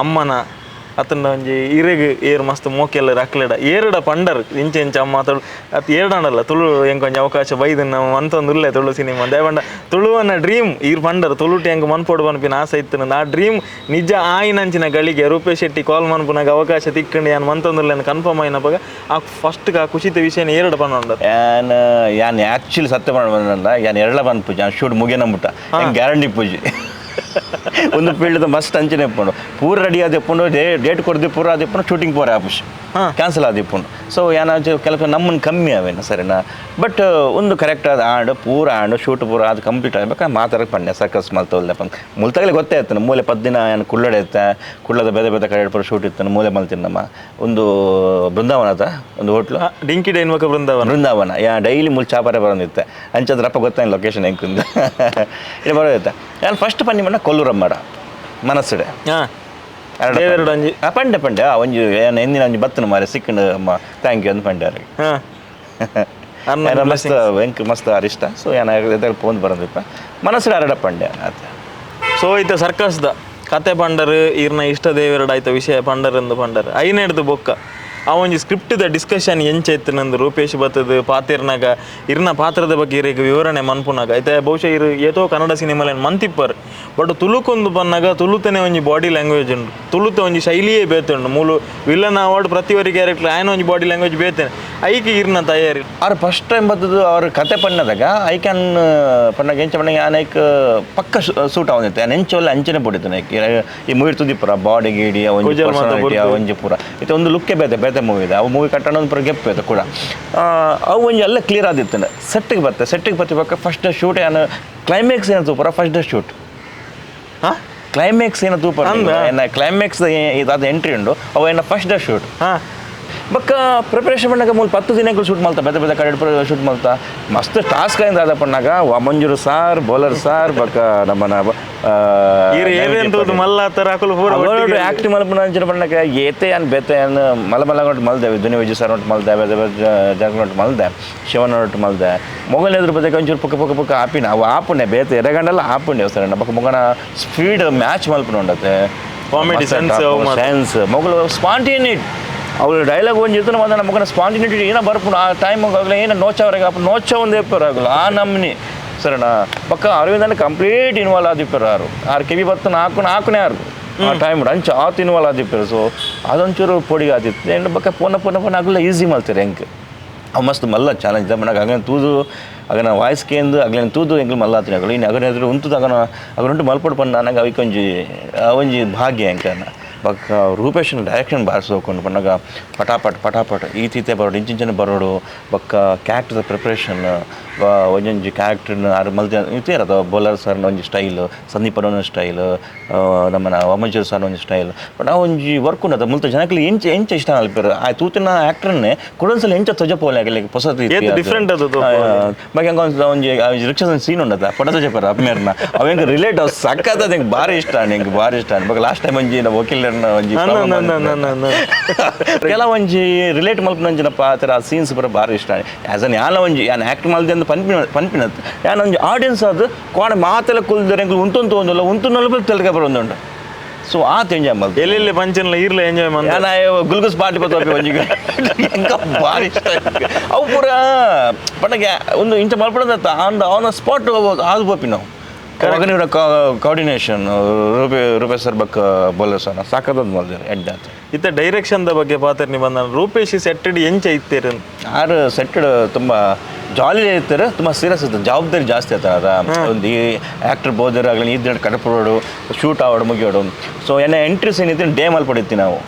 ಅಮ್ಮನ ಅತನ ಒಂಜಿ ಇರೆಗ್ ಏರ್ ಮಸ್ತ್ ಮೋಕೆಲ್ಲ ರಕ್ಲೆಡ ಏರಡ ಪಂಡರ್ ಇಂಚ ಇಂಚ ಅಮ್ಮ ತುಳು ಅತ್ ಏರಡಾಂಡಲ್ಲ ತುಳು ಎಂಕ್ ಒಂಜಿ ಅವಕಾಶ ಬೈದು ನಮ್ಮ ಮಂತೊಂದು ತುಳು ಸಿನಿಮಾ ದೇವಂಡ ತುಳುವನ ಡ್ರೀಮ್ ಈರ್ ಪಂಡರ್ ತುಳುಟು ಎಂಕ್ ಮನ್ಪೊಡು ಪನ್ಪಿನ ಆಸೆ ಇತ್ತು. ಆ ಡ್ರೀಮ್ ನಿಜ ಆಯಿನಂಚಿನ ಗಳಿಗೆ ರೂಪೇಶ್ ಶೆಟ್ಟಿ ಕಾಲ್ ಮನ್ಪುನಾಗ ಅವಕಾಶ ತಿಕ್ಕಂಡು ಯಾನ್ ಮಂತೊಂದುಲ್ಲೆ ಕನ್ಫರ್ಮ್ ಆಯಿನಪಗ ಆ ಫಸ್ಟ್ ಆ ಖುಷಿತ ವಿಷಯನ ಏರಡ ಪಂಡ. ಯಾನ್ ಯಾನ್ ಆ್ಯಕ್ಚುಲಿ ಸತ್ಯ ಬಂದ ಯಾನ್ ಎರಡ ಪನ್ಪುಜಿ, ಯಾನ್ ಶೂಟ್ ಮುಗಿಯನಂಬುಟ ಗ್ಯಾರಂಟಿ ಪೂಜಿ ಒಂದು ಫೀಲ್ಡ್ ಮಸ್ತ್ ಅಂಚನೆ ಇಪ್ಪುಂಡು ಪೂರ ರೆಡಿ ಆದಿಪ್ಪುಂಡು ಡೇಟ್ ಕೊರ್ದು ಪೂರ ಆದಿಪ್ಪುಂಡು ಶೂಟಿಂಗ್ ಪೂರ ಆಪುಜಿ ಕ್ಯಾನ್ಸಲ್ ಆದಿಪ್ಪುಂಡು. ಸೊ ಯಾನ್ ಕೆಲಸ ನಮ್ಮನ್ನು ಕಮ್ಮಿ ಅವೇನು ಸರಿನಾ. ಬಟ್ ಒಂದು ಕರೆಕ್ಟ್ ಆದ ಆಂಡ್ ಪೂರ ಆಂಡ್ ಶೂಟ್ ಪೂರ ಅದು ಕಂಪ್ಲೀಟ್ ಆಗಬೇಕು ಮಾತಾಡಕ್ಕೆ ಪಂಡೆ ಸರ್ಕಸ್ ಮಲ್ತೊಲ್ಲೆ ಪಂದ್ ಮುಲ್ತಾಗಲೇ ಗೊತ್ತೇ ಇತ್ತು ಮೂಲೆ 10 ದಿನ ಏನು ಕುಳ್ಳಡೆ ಇತ್ತ ಕುಳ್ಳದ ಬೇರೆ ಬೇರೆ ಕಡೆ ಪೂರ ಶೂಟ್ ಇತ್ತು ಮೂಲೆ ಮಲ್ತಿನ ನಮ್ಮ ಒಂದು ಬೃಂದಾವನದ ಒಂದು ಹೋಟ್ಲು ಡಿಂಕಿ ಡೈನ್ ಬೊಕ ಬೃಂದಾವನ ಬೃಂದಾವನ ಯಾ ಡೈಲಿ ಮುಲ್ ಚಾಪಾರೆ ಬರೋದಿತ್ತೆ ಅಂಚದ್ರಪ್ಪ ಗೊತ್ತಾಯ್ತು ಲೊಕೇಶನ್ ಹೆಂಗೆ ಇಲ್ಲಿ ಬರೋದಿತ್ತೆ. ನಾನು ಫಸ್ಟ್ ಪನ್ನಿ ಮಣ್ಣ ಕೊಲ್ಲೂರಮ್ಮಡ ಮನಸ್ಸುಡೆ ಪಂಡೆ ಪಂಡೆ ಒಂಜಿ ಏನು ಎಂದಿನ ಒಂಜಿ ಬತ್ತನ ಮಾರೆ ಸಿಕ್ಕಂಡು ಅಮ್ಮ thank you ಅಂದ್ ಪಂಡೆ ಅವ್ರಿಗೆ. ಮಸ್ತ್ ಎಂಕ್ ಮಸ್ತ್ ಅರಿಷ್ಟ. ಸೊ ಏನಾಗ ಪೋನ್ ಬರೋದಿಪ್ಪ ಮನಸ್ಸುಡೆ ಅರಡ ಪಂಡೆ ಆತ. ಸೊ ಇತ್ತ ಸರ್ಕಸ್ದ ಕತೆ ಪಂಡರ್ ಈರ್ನ ಇಷ್ಟ ದೇವರಡ ಆಯ್ತ ವಿಷಯ ಪಂಡರ್ ಎಂದು ಪಂಡರ್ ಐನೆಡ್ದು ಬೊಕ್ಕ ಆ ಒಂಜಿ ಸ್ಕ್ರಿಪ್ಟ್ದ ಡಿಸ್ಕಷನ್ ಎಂಚ ಇತ್ತು ನಂದು ರೂಪೇಶ್ ಬತ್ತದ ಪಾತಿರ್ನಾಗ ಇರ್ನ ಪಾತ್ರದ ಬಗ್ಗೆ ಇರಿಗೆ ವಿವರಣೆ ಮನ್ಪುನಾಗ ಐತೆ ಬಹುಶಃ ಇರು ಏತೋ ಕನ್ನಡ ಸಿನಿಮಾಲೇನು ಮಂತಿಪ್ಪರ್ ಬಟ್ ತುಳುಕೊಂದು ಬನ್ನಾಗ ತುಳುತನೆ ಒಂಜಿ ಬಾಡಿ ಲ್ಯಾಂಗ್ವೇಜ್ ಉಂಡು ತುಳುತ ಒಂಜಿ ಶೈಲಿಯೇ ಬೇತೆ ಉಂಡು ಮೂಲು ವಿಲನ್ ಅವಾರ್ಡ್ ಪ್ರತಿವರಿ ಕ್ಯಾರೆಕ್ಟರ್ ಆಯನ ಒಂಜಿ ಬಾಡಿ ಲ್ಯಾಂಗ್ವೇಜ್ ಬೇತೇನೆ ಐಕೆ ಇರ್ನ ತಯಾರಿ. ಅವ್ರು ಫಸ್ಟ್ ಟೈಮ್ ಬತ್ತದು ಅವ್ರ ಕತೆ ಪಣ್ಣದಾಗ I can ಪಣ್ಣಾಗ ಎಂಚ ಪಣ್ಣಾಗ ಆನೈಕ್ ಪಕ್ಕ ಸೂಟ್ ಅವನಿತ್ತು ನಾನು ಎಂಚ ಒಲ್ಲ ಅಂಚನೆ ಪಡಿತು ನೈಕ್ ಈ ಮೂವಿ ತುದಿಪುರ ಬಾಡಿ ಗೀಡಿ ಒಂಜಿ ಒಂಜಿ ಪೂರ ಇದು ಒಂದು ಲುಕ್ಕೇ ಬೇತೆ ಬೇತೆ ಮೂವಿ ಇದೆ ಅವು ಮೂವಿ ಕಟ್ಟಣ ಒಂದು ಪೂರ ಗೆಪ್ ಐತೆ ಕೂಡ ಅವು ಒಂಜಿ ಎಲ್ಲ ಕ್ಲಿಯರ್ ಆದಿತ್ತು ಸೆಟ್ಟಿಗೆ ಬತ್ತೆ ಸೆಟ್ಟಿಗೆ ಬತ್ತಿಬೇಕ ಫಸ್ಟ್ ಶೂಟ್ ಏನು ಕ್ಲೈಮ್ಯಾಕ್ಸ್ ಏನು ತೂಪರ first day shoot ಹಾಂ ಕ್ಲೈಮ್ಯಾಕ್ಸ್ ಏನು ತೂಪರ ಏನ ಕ್ಲೈಮ್ಯಾಕ್ಸ್ ಇದಾದ ಎಂಟ್ರಿ ಉಂಡು ಅವು ಏನ first day shoot ಹಾಂ ಬಕ್ಕ ಪ್ರಿಪರೇಷನ್ பண்ணಾಗ ಮೂಲ 10 ದಿನಗಳು ಶೂಟ್ ಮಾಡ್ತಾ ಬೇತೆ ಬೇತೆ ಕಡೆ ಶೂಟ್ ಮಾಡ್ತಾ ಮಸ್ತ್ ಟಾಸ್ಕ್ ಆಯಿಂದ ಆದ ಪಣ್ಣಾಗ ಮಂಜೂರು sir bowler sir ಬಕ್ಕ ನಮ್ಮನ ಆಕ್ಟ್ ಮಲ್ಪನ ಅಂಚಿನ ಪಣ್ಣಾಗ ಏತೆ ಅನ್ ಬೇತೆ ಅನ್ ಮಲ ಮಲ ಒಟ್ಟು ಮಲ್ದೆ ದುನಿ ವಿಜಯ್ ಸರ್ ಒಟ್ಟು ಮಲ್ದೆ ಬೇತೆ ಬೇತೆ ಜಾಗ ಒಟ್ಟು ಮಲ್ದೆ ಶಿವನ ಒಟ್ಟು ಮಲ್ದೆ ಮೊಗಲ್ ಎದುರು ಬದಕ್ಕೆ ಒಂಚೂರು ಪಕ್ಕ ಪಕ್ಕ ಪಕ್ಕ ಆಪಿನ ಅವು ಆಪುಣೆ ಬೇತೆ ಎರೆಗಂಡಲ್ಲ ಆಪುಣೆ ಸರ್ ಬಕ್ಕ ಮೊಗನ ಸ್ಪೀಡ್ ಮ್ಯಾಚ್ ಮಲ್ಪನ ಉಂಡತೆ comedy sense sense ಮೊಗಲು ಸ್ಪಾಂಟೇನಿಟ್ ಅವಳು ಡೈಲಾಗ್ ಒಂದು ಜೊತೆ ಬಂದ ನಮಗನ ಸ್ಪಾಂಟಿನಿಟಿ ಏನೋ ಬರ್ಪುಂಡು ಆ ಟೈಮ್ ಆಗಲ್ಲ ಏನೋ ನೋಚವರೆಗೆ ಅಪ್ಪ ನೋಚ ಒಂದು ಆಗಲ್ಲ ಆ ನಮ್ನಿ ಸರಿನಾ ಪಕ್ಕ ಅರವಿಂದನ ಕಂಪ್ಲೀಟ್ ಇನ್ವಾಲ್ವ್ ಆದಿಪ್ಪರು ಆರು ಆರು ಕಿವಿ ಬತ್ತು ನಾಲ್ಕು ನಾಲ್ಕನೇ ಆರು ಆ ಟೈಮ್ ಅಂಚ ಆತು ಇನ್ವಾಲ್ವ್ ಆದಿಪ್ಪರು. ಸೊ ಅದೊಂಚೂರು ಪೊಡಿಗೆ ಆದಿತ್ತು ಏನು ಬಕ್ಕ ಪೋನ ಪೋನ ಪೋನ ಆಗಲ್ಲ ಈಸಿ ಮಾಡ್ತಾರೆ ಹೆಂಗೆ ಅವು ಮಸ್ತ್ ಮಲ್ಲ ಚಾಲೆಂಜ್ ಮನಗೆ ಅಗನ ತೂದು ಅಗನ ವಾಯ್ಸ್ ಕೇಂದು ಅಗ್ಲೇನು ತೂದು ಎಂಗ್ಲು ಮಲ್ಲ ಆತಿನ ಆಗಲ್ಲ ಇನ್ನು ಅಗನ ಎದುರು ಉಂತುದು ಅಗನ ಅಗನುಂಟು ಮಲ್ಪಡು ಪಂಡ ನನಗೆ ಅವಿಕೊಂಜಿ ಒಂಜಿ ಭಾಗ್ಯ ಎಂಕನ ಬಕ್ಕ ರೂಪೇಶನ್ ಡೈರೆಕ್ಷನ್ ಬಾರಿಸೋಕೊಂಡು ಪನ್ನಾಗ ಪಟಾಪಟ್ ಪಟಾಪಟ್ ಈ ತೀತೆ ಬರೋಡು ಇಂಚಿಂಚನೆ ಬರೋಡು ಬಕ್ಕ ಕ್ಯಾರೆಕ್ಟರ್ದ ಪ್ರಿಪ್ರೇಷನ್ ಒಂಜೊಂಜಿ ಕ್ಯಾರೆಕ್ಟರ್ನ ಆರು ಮಲ್ತೆ ಇತ್ತೇ ಇರೋದು ಬೌಲರ್ ಸರ್ನ ಒಂಜಿ ಸ್ಟೈಲು ಸಂದೀಪನ ಒಂಜಿ ಸ್ಟೈಲು ನಮ್ಮನ ವಾಮಂಜೂರ್ ಸರ್ನ ಒಂಜಿ ಸ್ಟೈಲ್ ಬಟ್ ಆ ಒಂಜಿ ವರ್ಕ್ ಉಂಡದ ಮುಲ್ತ ಜನಕ್ಕೆ ಎಂಚ ಎಂಚ ಇಷ್ಟ ಅಲ್ಪೇರು ಆ ತೂತಿನ ಆ್ಯಕ್ಟರ್ನೇ ಕೊಡೊಂದ್ಸಲ ಎಂಚ ತೊಜ ಪೋಲೆ ಆಗಲಿ ಹೊಸ ಡಿಫ್ರೆಂಟ್ ಅದು ಬಗ್ಗೆ ಹಂಗೆ ಒಂದು ಒಂಜಿ ರಿಕ್ಷಾ ಸೀನ್ ಉಂಡದ ಪಟ ತೊಜ ಪರ ಅಪ್ಮೇರ್ನ ಅವ ಹೆಂಗೆ ರಿಲೇಟ್ ಅವ್ ಸಕ್ಕತ್ತ ಹೆಂಗೆ ಭಾರಿ ಇಷ್ಟ ಹೆಂಗೆ ಭಾರಿ ಇಷ್ಟ ಬಟ್ ಲಾಸ್ಟ್ time ಒಂಜಿ ನಾವು ವಕೀಲರನ್ನ ಒಂಜಿ ಕೆಲವೊಂಜಿ ರಿಲೇಟ್ ಮಲ್ಪನಂಚಿನ ಪಾತ್ರ ಆ ಸೀನ್ಸ್ ಪೂರ ಭಾರಿ ಇಷ್ಟ. ಆ್ಯಸ್ ಅನ್ ಯಾನ ಒಂಜಿ ಯಾನ್ ಆ್ಯಕ್ಟ್ ಮಲ್ದೆ ಅಂತ ಪನ್ಪಿನ ಪನ್ಪಿನತ್ ಯಾನ್ ಒಂಜಿ ಆಡಿಯನ್ಸ್ ಅದು ಕೋಣ ಮಾತೆಲ್ಲ ಕುಲ್ದರೆ ಎಂಕ್ಲು ಉಂತುಂತು ಒಂದಲ್ಲ ಉಂತು ತೆಲುಗ ಬರೋದುಂಡು. ಸೊ ಆತ ಎಂಜಾಯ್ ಮಲ್ತು ಎಲ್ಲೆಲ್ಲಿ ಪಂಚನ್ಲ ಈರ್ಲ ಎಂಜಾಯ್ ಮಲ್ತ ಯಾನ್ ಗುಲ್ಗುಸ್ ಪಾರ್ಟಿ ಬತ್ತೋಪಿ ಒಂಜಿ ಎಂಕ ಭಾರಿ ಇಷ್ಟ ಅವು ಪೂರ ಪಂಡಗೆ ಒಂದು ಇಂಚ ಮಲ್ಪಡದ on on spot ಅದು ಪೋಪಿ ನಾವು ಅಗನಿರ ಕೋಆರ್ಡಿನೇಷನ್ ರೂಪೇ ರೂಪೇಶ್ ಸರ್ ಬಕ್ಕ ಬೋಲರ್ ಸರ್ ಸಾಕದದ್ ಮಲ್ದಿರ ಎಡ್ಡ ಆತ. ಇತ್ತ ಡೈರೆಕ್ಷನ್ the ಬಗ್ಗೆ ಪಾತ್ರ ಬಂದ ರೂಪೇಶ್ ಸೆಟ್ಟೆಡ್ ಎಂಚ ಇತ್ತೇರು ಆರು ಸೆಟ್ಟೆಡ್ ತುಂಬ ಜಾಲಿ ಇರ್ತಾರೆ, ತುಂಬ ಸೀರಿಯಸ್ ಇರ್ತದೆ, ಜವಾಬ್ದಾರಿ ಜಾಸ್ತಿ ಇರ್ತಾರೆ. ಒಂದು ಈ ಆ್ಯಕ್ಟರ್ ಬೋದರ್ ಆಗಲಿ ಇದ್ದ ಕಡಪಡೋಡು ಶೂಟ್ ಆವಡು ಮುಗಿಯೋಡು. ಸೊ ಎನ್ನ ಎಂಟ್ರಿ ಸೀನ್ ಇತ್ತು ಡೇ ಮಲ್ಪಡಿತ್ತಿ ನಾವು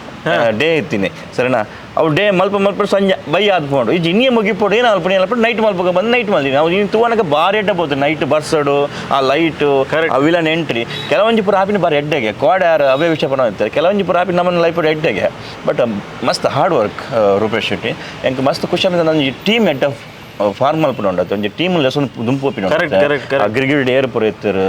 ಡೇ ಇತ್ತೀನಿ ಸರಿನಾ. ಅವು ಡೇ ಮಲ್ಪ ಮಲ್ಪ ಸಂಜೆ ಬೈ ಆದ್ಕೊಂಡು ಈ ಇನ್ನೇ ಮುಗಿಪೋಡು ಏನು ಅಲ್ಪ ಅಲ್ಪ ನೈಟ್ ಮಲ್ಪ ಬಂದು ನೈಟ್ ಮಲ್ತೀನಿ ನಾವು ಇನ್ನು ತೂವನಕ ಬಾರಿ ಎಡ್ಡ ಬೋದು ನೈಟ್ ಬರ್ಸೋಡು ಆ ಲೈಟು ಆ ವಿಲನ್ ಎಂಟ್ರಿ ಕೆಲವೊಂಜಿ ಪೂರ ಆಪಿನ ಬಾರಿ ಎಡ್ಡೆಗೆ ಕೋಡೆ ಯಾರು ಅವೇ ವಿಷಯ ಪಣ ಇರ್ತಾರೆ ಕೆಲವೊಂಜಿ ಪೂರ ಆಪಿನ ನಮ್ಮನ್ನ ಲೈಫ್ ಎಡ್ಡೆಗೆ. ಬಟ್ ಮಸ್ತ್ ಹಾರ್ಡ್ ವರ್ಕ್ ರೂಪೇಶ್ ಶೆಟ್ಟಿ ಎಂಕ್ ಮಸ್ತ್ ಖುಷಿ ಆಪಿನ ನನ್ನ ಟೀಮ್ ಎಡ್ಡ ಫಾರ್ಮ್ ಮಲ್ಪುನ ಉಂಡತ್ತು ಒಂಜಿ ಟೀಮ್ ಲೆಸೊಂದು ದುಂಪು ಒಪ್ಪಿನ ಗಿರಿಗಿರಿ ಏರ್ ಪೂರ ಇತ್ತರು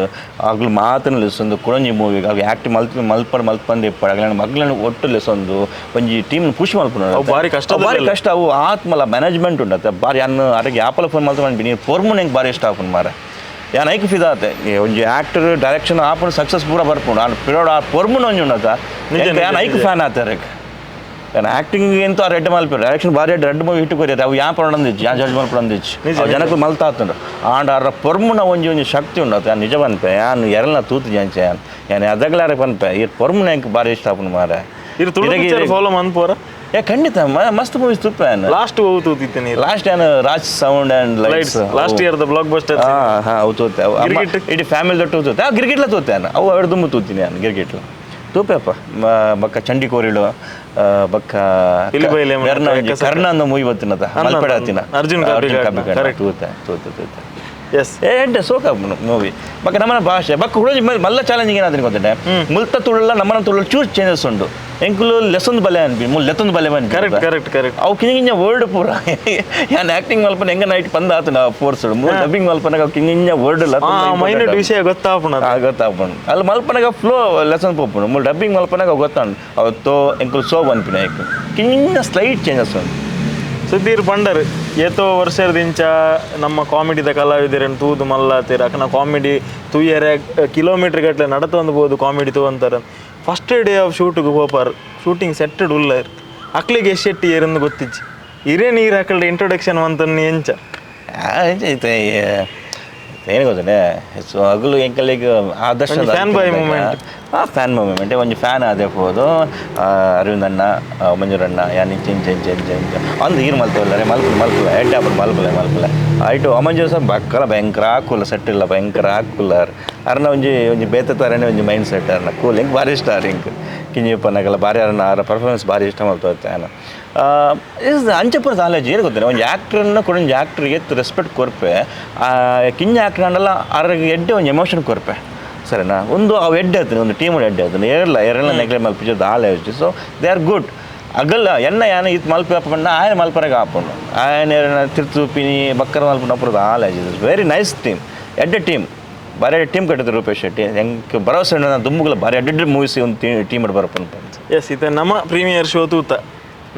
ಆಗ್ಲು ಮಾತನ ಲೆಸೊಂದು ಕುಡೊಂಜಿ ಮೂವಿಗೆ ಆಗ ಆ್ಯಕ್ಟ್ ಮಲ್ತ್ ಮಲ್ಪಡ್ ಮಲ್ಪಂದು ಇಪ್ಪಡು ಅಗ್ಲನ ಮಗ್ಲನ ಒಟ್ಟು ಲೆಸೊಂದು ಒಂಜಿ ಟೀಮ್ ಪುಷ್ ಮಲ್ಪುನ ಭಾರಿ ಕಷ್ಟ ಭಾರಿ ಕಷ್ಟ ಅವು ಆತ್ಮಲ ಮ್ಯಾನೇಜ್ಮೆಂಟ್ ಉಂಡತ್ತೆ ಬಾರಿ ಅನ್ನ ಅರೆಗೆ ಆಪಲ ಫೋನ್ ಮಲ್ತ ನೀರು ಫೋರ್ಮುನ್ ಹೆಂಗೆ ಭಾರಿ ಇಷ್ಟ ಆಪುನ್ ಮಾರೆ. ಯಾನ್ ಐಕ್ ಫಿದಾತೆ ಒಂಜಿ ಆಕ್ಟರ್ ಡೈರೆಕ್ಷನ್ ಆಪುಂಡು ಸಕ್ಸಸ್ ಪೂರ ಬರ್ಪುಂಡು ಆಂಡ ಪಿರೋಡ್ ಆ ಪೊರ್ಮುನ ಒಂಜಿ ಉಂಡತ. ಯಾನ್ ಐಕ್ ಫ್ಯಾನ್ ಆತಾರೆ. ಯಾನ್ ಆಕ್ಟಿಂಗ್ ಎಂತ ರೆಡ್ ಮಲ್ಪೆರ್, ಡೈರೆಕ್ಷನ್ ಬಾರಿ red movie hit ಕೊರಿಯರ್. ಅವು ಯಾನ್ ಪಡೊಂದಿಜ್ಜಿ, ಯಾನ್ ಜಡ್ಜ್ ಮಲ್ಪಡೊಂದಿಜ್ಜಿ, ಜನಕ್ಕೂ ಮಲ್ತಾತುಂಡು. ಆಂಡ ಅರ ಪೊರ್ಮುನ ಒಂಜಿ ಒಂಜಿ ಶಕ್ತಿ ಉಂಡತ. ಯಾನ್ ನಿಜ ಪನ್ಪೆ, ಯಾನ್ ಎರಲ್ನ ತೂತು ಜಾಂಚೆ, ಯಾನ್ ಯಾನ್ ಅದಗ್ಲಾರ ಪನ್ಪೆ, ಈ ಪೊರ್ಮುನ ಎಂಕ್ ಬಾರಿ ಇಷ್ಟ ಆಪುಂಡು ಮಾರೆ. ಇರು ತುಳು ಪಿಕ್ಚರ್ ಫಾಲೋ ಮನ್ಪೋರ? ಏ ಖಂಡಿತ, ಮಸ್ತ್ ಮೂವೀಸ್ ತೂಪೆ ಯಾನ್. ಲಾಸ್ಟ್ ಓ ತೂತಿತ್ತೆ ನೀರು? ಲಾಸ್ಟ್ ಯಾನ್ Raj sound and lights, last year the blockbuster. ಹಾ ಹಾ, ಅವು ತೂತೆ. ಇಡೀ ಫ್ಯಾಮಿಲಿ ದೊಟ್ಟು ತೂತೆ. ಆ ಗಿರ್ಗಿಟ್ಲ ತೂತೆ ಯಾನ್. ಅವು ಎರಡು ದುಂಬು ತೂತೀನಿ ಯಾನ್. ಗಿರ್ಗಿಟ್ಲ ತೂಪೆಪ್ಪ. ಬಕ್ಕ ಚಂಡಿ ಕೋರಿಳು, ಬಕ್ಕ ಕರ್ಣ ಅಂದ ಮೂವಿ ಬತ್ತಿನದ ಮಲ್ಪೆಡ ಹತ್ತಿನ ಅರ್ಜುನ್ ಕಾಪಿಕಾಡ್ ತೂತೆ ತೂತೆ ತೂತೆ. ಎಸ್, ಎಡ್ಡೆ ಸೋಕ ಮೂವಿ. ಬಕ್ಕ ನಮ್ಮನ ಭಾಷೆ ಬಕ್ಕ ಹುಡುಗಿ ಮಲ್ಲ ಚಾಲೆಂಜಿಂಗ್ ಏನಾದ್ರೆ ಗೊತ್ತಂಡೆ, ಮುಲ್ತ ತುಳುಲ್ಲ ನಮ್ಮನ ತುಳು ಚೂಸ್ ಚೇಂಜಸ್ ಉಂಡು. ಎಂಕುಲು ಲೆಸೊಂದು ಬಲೆ ಅನ್ಪಿ, ಮುಲ್ ಲೆತ್ತೊಂದು ಬಲೆ ಅನ್ಪಿ. Correct correct correct. ಅವು ಕಿಂಜಿಂಜ ವರ್ಡ್ ಪೂರ ಯಾನ್ ಆಕ್ಟಿಂಗ್ ಮಲ್ಪನ ಹೆಂಗ ನೈಟ್ ಪಂದ ಆತನ ಫೋರ್ಸ್ ಡಬ್ಬಿಂಗ್ ಮಲ್ಪನಾಗ ಅವು ಕಿಂಜಿಂಜ ವರ್ಡ್ ಇಲ್ಲ ಮೈನ್ಯೂಟ್ ವಿಷಯ ಗೊತ್ತಾಪುಣ. ಗೊತ್ತಾಪುಂಡು. ಅಲ್ಲಿ ಮಲ್ಪನಾಗ ಫ್ಲೋ ಲೆಸನ್ ಪೋಪುಂಡು. ಮುಲ್ ಡಬ್ಬಿಂಗ್ ಮಲ್ಪನಾಗ ಗೊತ್ತಾಂಡು ಅವು ತೋ ಎಂಕುಲು ಸೋಬ್ ಅನ್ಪಿನ ಐಕ್ ಕಿಂಜಿಂಜ ಸ್ಲೈಟ್ ಚೇಂಜಸ್ ಉಂಡು. ಸುಧೀರ್ ಪಂಡರ್ ಏತೋ ವರ್ಷದಿಂಚ ನಮ್ಮ ಕಾಮಿಡಿದ ಕಲಾವಿದರನ್ನು ತೂದು ಮಲ್ಲಾತೀರ ಅಕನ ಕಾಮಿಡಿ ತೂಯರೆ ಕಿಲೋಮೀಟರ್ ಗಟ್ಟಲೆ ನಡತೊಂದು ಬೋದು ಕಾಮಿಡಿ ತೂವಂತಾರೆ. First day of ಶೂಟಿಗೆ ಪೋಪಾರ್, shooting ಸೆಟ್ಟೆಡ್ ಉಲ್ಲರ್ ಅಕ್ಲಿಗೆ ಶೆಟ್ಟಿ ಏರಂದು ಗೊತ್ತಿಚ್ಚಿ ಇರೇ ನೀರು ಅಕಲ್ಡ ಇಂಟ್ರೊಡಕ್ಷನ್ ಅಂತನ್ನ ಎಂಚ ಏನು ಗೊತ್ತೇ. ಸೊ ಅಗಲು ಎಂಕಲಿಗೆ ಆದರ್ಶ fan boy moment. ಆ ಫ್ಯಾನ್ ಮೂಮೆಂಟ್ ಒಂಜಿ ಫ್ಯಾನ್ ಆದೇ ಪೋದು. ಅರವಿಂದ್ ಅಣ್ಣ, ಮಂಜೂರಣ್ಣ, ಯಾನ್ ಇಂಚ ಇಂಚ ಇಂಚ ಇಂಚ ಇಂಚ ಅಂದು ಈರು ಮಲ್ತವಲ್ಲರೆ ಮಲ್ಪುಲೆ ಮಲ್ಪುಲೆ ಎಡ್ಡೆ ಆಪುಂಡು ಮಲ್ಪುಲೆ ಮಲ್ಪುಲೆ ಐಟು ಅಮಂಜು ಸಹ ಬಕ್ಕಲ ಭಯಂಕರ ಕೂಲ ಸೆಟ್ ಇಲ್ಲ ಭಯಂಕರ ಕೂಲರ್ ಅರ್ನ ಒಂಜಿ ಒಂಜಿ ಬೇತೆ ತರನೇ ಒಂಜಿ ಮೈಂಡ್ ಸೆಟ್ ಅರ್ನ ಕೂಲ್ ಎಂಕ್ ಭಾರಿ ಇಷ್ಟ ಆರ್. ಎಂಕ್ ಕಿಂಜಿಪ್ಪನಗಲ ಭಾರಿ ಅರ್ನ ಆರ ಪರ್ಫಾರ್ಮೆನ್ಸ್ ಭಾರಿ ಇಷ್ಟ ಮಲ್ತೋತ್ತೆ. ಆನ ಅಂಚಪುರ ನಾಲೆಜ್ ಏನು ಗೊತ್ತಿಲ್ಲ. ಒಂಜಿ ಆ್ಯಕ್ಟ್ರನ್ನ ಕೂಡ ಒಂಜಿ ಆ್ಯಕ್ಟ್ರಿಗೆ ರೆಸ್ಪೆಕ್ಟ್ ಕೊರ್ಪೆ. ಕಿಂಜ ಆ್ಯಕ್ಟ್ರ್ ಅಂಡಲ್ಲ ಅರ್ಗೆ ಎಡ್ಡೆ ಒಂಜಿ ಎಮೋಷನ್ ಕೊರ್ಪೆ ಸರಿನಾ. ಒಂದು ಅವು ಎಡ್ಡೆ ಆಯ್ತು, ಒಂದು ಟೀಮ್ ಎಡ್ಡೆ ಆಯ್ತು. ಏರಲ್ಲ ಏರಲ್ಲ ನೆಗ್ಲೆಕ್ಟ್ ಮಲ್ಪಿಜು ದಾಲ so they are good. ಅಗಲ್ಲ ಎನ್ನ ಯಾನ ಇತ್ತು ಮಲ್ಪೆ ಆಪಂಡ ಆಯನ ಮಲ್ಪರೆಗೆ ಆಪುಂಡು ಆಯನ ತಿರ್ತುಪಿನಿ ಬಕ್ಕರ ಮಲ್ಪುಂಡು ಅಪುರದ ಆಲ very nice team, ಎಡ್ಡೆ ಟೀಮ್, ಬಾರಿ ಎಡ್ಡೆ ಟೀಮ್ ಕಟ್ಟಿದ್ರು ರೂಪೇಶ್ ಶೆಟ್ಟಿ. ಎಂಕ್ ಭರವಸೆ ಉಂಡು ದುಂಬುಗಳ ಬಾರಿ ಎಡ್ಡೆ ಮೂವೀಸ್ ಒಂದು ಟೀಮ್ ಬರಪುಂಡು. ಎಸ್, ಇತ್ತೆ ನಮ್ಮ ಪ್ರೀಮಿಯರ್ ಶೋ ತೂತ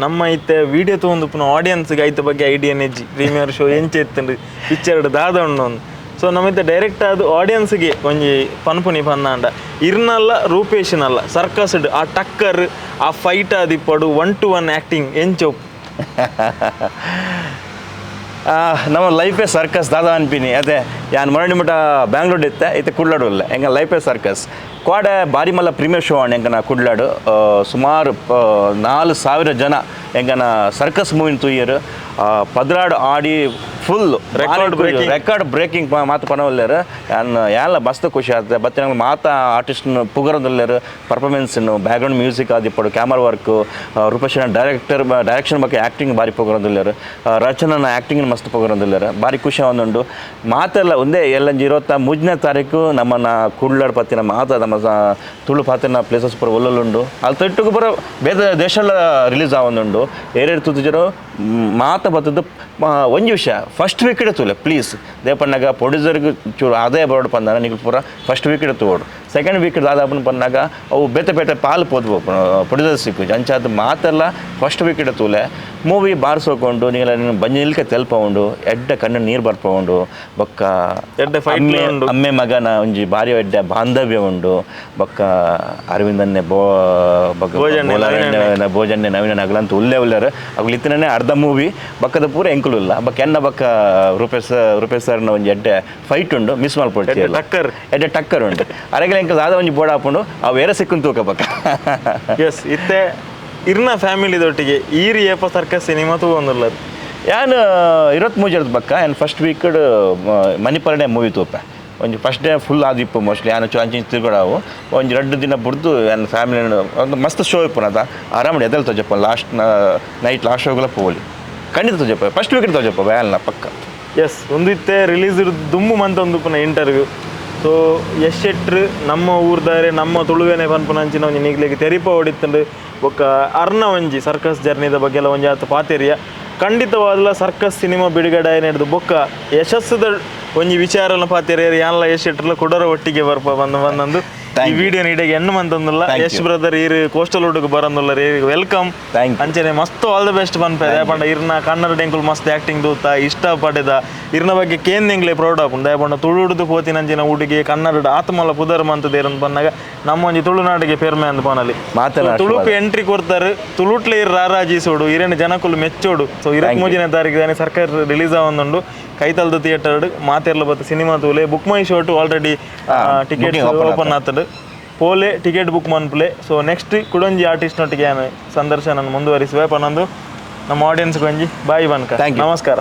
ನಮ್ಮ ಇತ್ತೆ ವಿಡಿಯೋ ತೂಂದು ಪುನ ಆಡಿಯನ್ಸ್ಗೆ ಐತ ಬಗ್ಗೆ ಐಡಿಯಾ ನೆಜ್ಜಿ ಪ್ರೀಮಿಯರ್ ಶೋ ಎಂಚೆ ಇತ್ತಂಡು ಪಿಕ್ಚರ್ ದಾದ ಉಂಡು ಒಂದು. ಸೊ ನಮ್ಮ ಇತ್ತೆ ಡೈರೆಕ್ಟ್ ಅದು ಆಡಿಯನ್ಸ್ಗೆ ಒಂಜಿ ಪನ್ಪುನಿ ಪನ್ನಾಂಡ ಇರ್ನಲ್ಲ ರೂಪೇಶ್ನಲ್ಲ ಸರ್ಕಸ್ಡ್ ಆ ಟಕ್ಕರ್ ಆ ಫೈಟ್ ಆದಿಪ್ಪಡು 1 to 1 acting ಎಂಚೊಪ್ಪು. ನಮ್ಮ ಲೈಫೇ ಸರ್ಕಸ್ ದಾದಾ ಅನ್ಪಿನಿ. ಅದೇ ಯಾನ್ ಮೊರಡಿ ಮುಟ ಬ್ಯಾಂಗ್ಳೂರ್ ಇತ್ತೆ ಇತ್ತೆ ಕುಡ್ಲಾಡು ಇಲ್ಲ ಎಂಗ ಲೈಫೇ ಸರ್ಕಸ್ ಕ್ವಾಡೆ ಬಾರಿ ಮಲ್ಲ ಪ್ರೀಮಿಯರ್ ಶೋ ಅಣ್ಣ ಎಂಕನ ಕುಡ್ಲಾಡು. ಸುಮಾರು 4000 ಜನ ಎಂಕನ ಸರ್ಕಸ್ ಮೂವಿನ ತೂಯರು. 16 ಆಡಿ full record breaking ಮಾತು ಪನವಲ್ಲೇರು. ಯಾನ್ ಯಾನ್ಲ ಮಸ್ತ್ ಖುಷಿ ಆಗ್ತದೆ. ಬತ್ತೆ ನಂಗೆ ಮಾತಾ ಆರ್ಟಿಸ್ಟ್ನ ಪುಗರದಲ್ಲೇರು ಪರ್ಫಾರ್ಮೆನ್ಸ್ನು ಬ್ಯಾಕ್ಗ್ರೌಂಡ್ ಮ್ಯೂಸಿಕ್ ಆದಿಪ್ಪಡು camera work Rupesh direction ಬಗ್ಗೆ ಆ್ಯಕ್ಟಿಂಗ್ ಬಾರಿ ಪುಗರದಲ್ಲೇರು, ರಚನನ ಆ್ಯಕ್ಟಿಂಗ್ ಮಸ್ತ್ ಪುಗರದಲ್ಲೇರು. ಬಾರಿ ಖುಷಿ ಒಂದುಂಡು ಮಾತೆಲ್ಲ ಒಂದೇ ಎಲ್ಲಂಜಿ 23ನೇ ತಾರೀಕು ನಮ್ಮನ್ನ ಕುಡ್ಲಾಡ್ ಪತ್ತಿನ ಮಾತ ನಮ್ಮ ತುಳು ಪಾತಿನ ಪ್ಲೇಸಸ್ ಪೂರ ಒಲ್ಲೊಲ್ಲುಂಡು. ಅಲ್ಲಿ ತೊಟ್ಟುಗು ಪೂರ ಬೇರೆ ದೇಶಲ್ಲ ರಿಲೀಸ್ ಆವೊಂದುಂಡು. ಏರೇರು ತುತ್ತುಜರು ಮಾತ ಬತ್ತದ್ದು ಒಂಜಿ ವಿಷಯ ಫಸ್ಟ್ ವೀಕ್ ತೂಲೆ ಪ್ಲೀಸ್ ದೇಪಣ್ಣಗ ಪ್ರೊಡ್ಯೂಸರ್ಗೆ ಚೂರು ಆದಾಯ ಬರೋಡು ಪಂದಾನ ನಿಗ್ಲು ಪೂರ ಫಸ್ಟ್ ವೀಕ್ ತೂವೋಡು. ಸೆಕೆಂಡ್ ವೀಕ್ ದಾದಾಪನ ಪನ್ನಾಗ ಅವು ಬೇತೆ ಬೇತೆ ಪಾಲು ಪೋದು ಪ್ರೊಡ್ಯೂಸರ್ ಸಿಕ್ಕು ಅಂಚಾದ ಮಾತೆಲ್ಲ ಫಸ್ಟ್ ವೀಕ್ ತೂಲೆ ಮೂವಿ ಬಾರಿಸೋಕೊಂಡು ನೀಲ ಬಂಜಿ ನಿಲ್ಕ ತೆಲ್ಪ ಉಂಡು, ಎಡ್ಡೆ ಕಣ್ಣು ನೀರು ಬರ್ಪ ಉಂಡು. ಬೊಕ್ಕ ಎಡ್ಡೆ ಫೈಟ್ ಉಂಡು. ಅಮ್ಮೆ ಮಗನ ಒಂಜಿ ಬಾರಿ ಎಡ್ಡೆ ಬಾಂಧವ್ಯ ಉಂಡು. ಬೊಕ್ಕ ಅರವಿಂದನ್ನೇ ಭೋಜನ್ನೆ ನವೀನ ನಗಲಂತ ಉಲ್ಲೇ ಉಲ್ಲೇರು ಅಗುಲು ಇತ್ತನೇ ಅರ್ಧ ಮೂವಿ ಬಕ್ಕದ ಪೂರ ಎಂಕುಲು ಇಲ್ಲ. ಬೊಕ್ಕ ಎನ್ನ ಬೊಕ್ಕ ರೂಪೇಶ್ ಸರ್ನ ಒಂಜಿ ಎಡ್ಡೆ ಫೈಟ್ ಉಂಡು ಮಿಸ್ ಮಲ್ಪೊಡ್ಚಿ ಟಕ್ಕರ್ ಎಡ್ಡೆ ಟಕ್ಕರ್ ಉಂಡು. ಅರೆಗಲ ಎಂಕಲ್ ದಾದ ಒಂಜಿ ಬೋರ್ಡ್ ಹಾಪುಂಡು ಅವು ಬೇರೆ ಸಿಕ್ಕುನ್ ತೂಕ ಬೊಕ್ಕ. ಎಸ್, ಇತ್ತೆ ಇರ್ನ ಫ್ಯಾಮಿಲಿ ದೊಟ್ಟಿಗೆ ಈರಿ ಏಪ ಸರ್ಕಸ್ ಸಿನಿಮಾ ತೂವೊಂದುಲ್ಲ. ಯಾನ್ 23 ಬಕ್ಕ ಯಾನ್ ಫಸ್ಟ್ ವೀಕ್ ಮಣಿಪಾಲನೆ ಮೂವಿ ತೂಪೆ. ಒಂಜಿ first day full ಆದಿಪ್ಪು mostly ಯಾನ್ ಚೂರು ಅಂಚಿ ತಿರುಗಡಾವು ಒಂಜಿ 2 ದಿನ ಬುಡ್ದು ಯಾನ್ ಫ್ಯಾಮಿಲಿ ಒಂದು ಮಸ್ತ್ ಶೋ ಇಪ್ಪುನದ ಆರಾಮ ಎದಲ್ ತೋಜಪ್ಪ last night last ಶೋಗಳ ಪೋಲಿ ಖಂಡಿತ ತೋಜಪ್ಪ ಫಸ್ಟ್ ವೀಕ್ ತೋಜಪ್ಪ ವ್ಯಾಲ್ನ ಪಕ್ಕ. ಎಸ್, ಒಂದು ಇತ್ತೆ ರಿಲೀಸ್ ದುಮ್ಮು ಮಂತ ಒಂದು ಪುನ ಇಂಟರ್ವ್ಯೂ. ಸೊ ಯಶ್ ಶೆಟ್ರು ನಮ್ಮ ಊರ್ದಾರೆ ನಮ್ಮ ತುಳುವೆನೆ ಪನ್ಪುನಂಚಿನ ಒಂಜಿ ನಿಗ್ಲಿಗೆ ತೆರಿಪ ಹೊಡಿತಂಡು. ಬೊಕ್ಕ ಅರ್ನ ಒಂಜಿ ಸರ್ಕಸ್ ಜರ್ನಿದ ಬಗ್ಗೆ ಎಲ್ಲ ಒಂಜಿ ಆತ ಪಾತೆರಿಯ ಖಂಡಿತವಾದಲ ಸರ್ಕಸ್ ಸಿನಿಮಾ ಬಿಡುಗಡೆ ನಡೆದು ಬೊಕ್ಕ ಯಶಸ್ಸುದ ಒಂಜಿ ವಿಚಾರನ ಪಾತೆರಿಯರು ಯಾನ್ಲ ಯಶ್ ಶೆಟ್ರ್ಲ ಕುಡರ ಒಟ್ಟಿಗೆ ಬರ್ಪ ಬಂದು ಬಂದಂದು ಈ ವಿಡಿಯೋ ಇಡೆಗೆ ಎಣ್ಣು ಮಂತೊಂದುಲ್ಲ. Thank Yash you. Brother, ಈರ್ ಕೋಸ್ಟಲ್ ವುಡ್ಗೆ ಬರಂದುಲ್ಲ, welcome. Thank you. ಅಂಚನೆ ಮಸ್ತ್ ಆಲ್ the best ಪನ್ಪೆ. ಪಂಡ ಇರ್ನ ಕನ್ನಡ ಎಂಕುಲು ಮಸ್ತ್ ಆಕ್ಟಿಂಗ್ ತೂತ ಇಷ್ಟ ಪಡೆದ. ಇರ್ನ ಬಗ್ಗೆ ಕೇಂದ್ ಪ್ರೌಡ್ ಆಪುಂಡು. ದಾಯೆ ಪಂಡ ತುಳುಡುದು ಪೋತಿನಂಚಿನ ಹುಡುಗಿ ಕನ್ನಡದ ಆತ್ಮಲ ಪುದರ್ ಮಂತದೇರಂದ್ ಪನ್ನಗ ನಮ್ಮ ಒಂಜಿ ತುಳುನಾಡಿಗೆ ಪೆರ್ಮೆ ಅಂದ್ ಪನಲಿ. ಮಾತೆರ್ನ ತುಳುಕು ಆಶೀರ್ವಾದ. ಎಂಟ್ರಿ ಕೊರ್ತಾರೆ, ತುಳುಟ್ಲೆ ಇರ್ ರಾರಾಜಿಸೋಡು, ಇರೇನ ಜನಕುಲು ಮೆಚ್ಚೋಡು. ಸೊ 23ನೇ ತಾರೀಕು ದಾನಿ ಸರ್ಕಾರ ರಿಲೀಸ್ ಆವೊಂದುಂಡು ಕೈತಲ್ದ ಥಿಯೇಟರ್. ಮಾತೆರ್ಲ ಬತ್ತು ಸಿನಿಮಾ ತೂಲೆ. Book my show already ticket booking open. Open ಆತಂಡು. ಪೋಲೆ, ಟಿಕೆಟ್ ಬುಕ್ ಮನ್ಪುಲೆ. ಸೊ ನೆಕ್ಸ್ಟ್ ಕುಡೊಂಜಿ ಆರ್ಟಿಸ್ಟ್ ನೊಟ್ಟಿಗೆ ಯಾನ್ ಸಂದರ್ಶನ ಮುಂದುವರಿಸುವೆ ಪನೊಂದು ನಮ್ಮ ಆಡಿಯನ್ಸ್ ಒಂಜಿ ಬಾಯ್ ಬನ್ಕ. Thank you. ನಮಸ್ಕಾರ.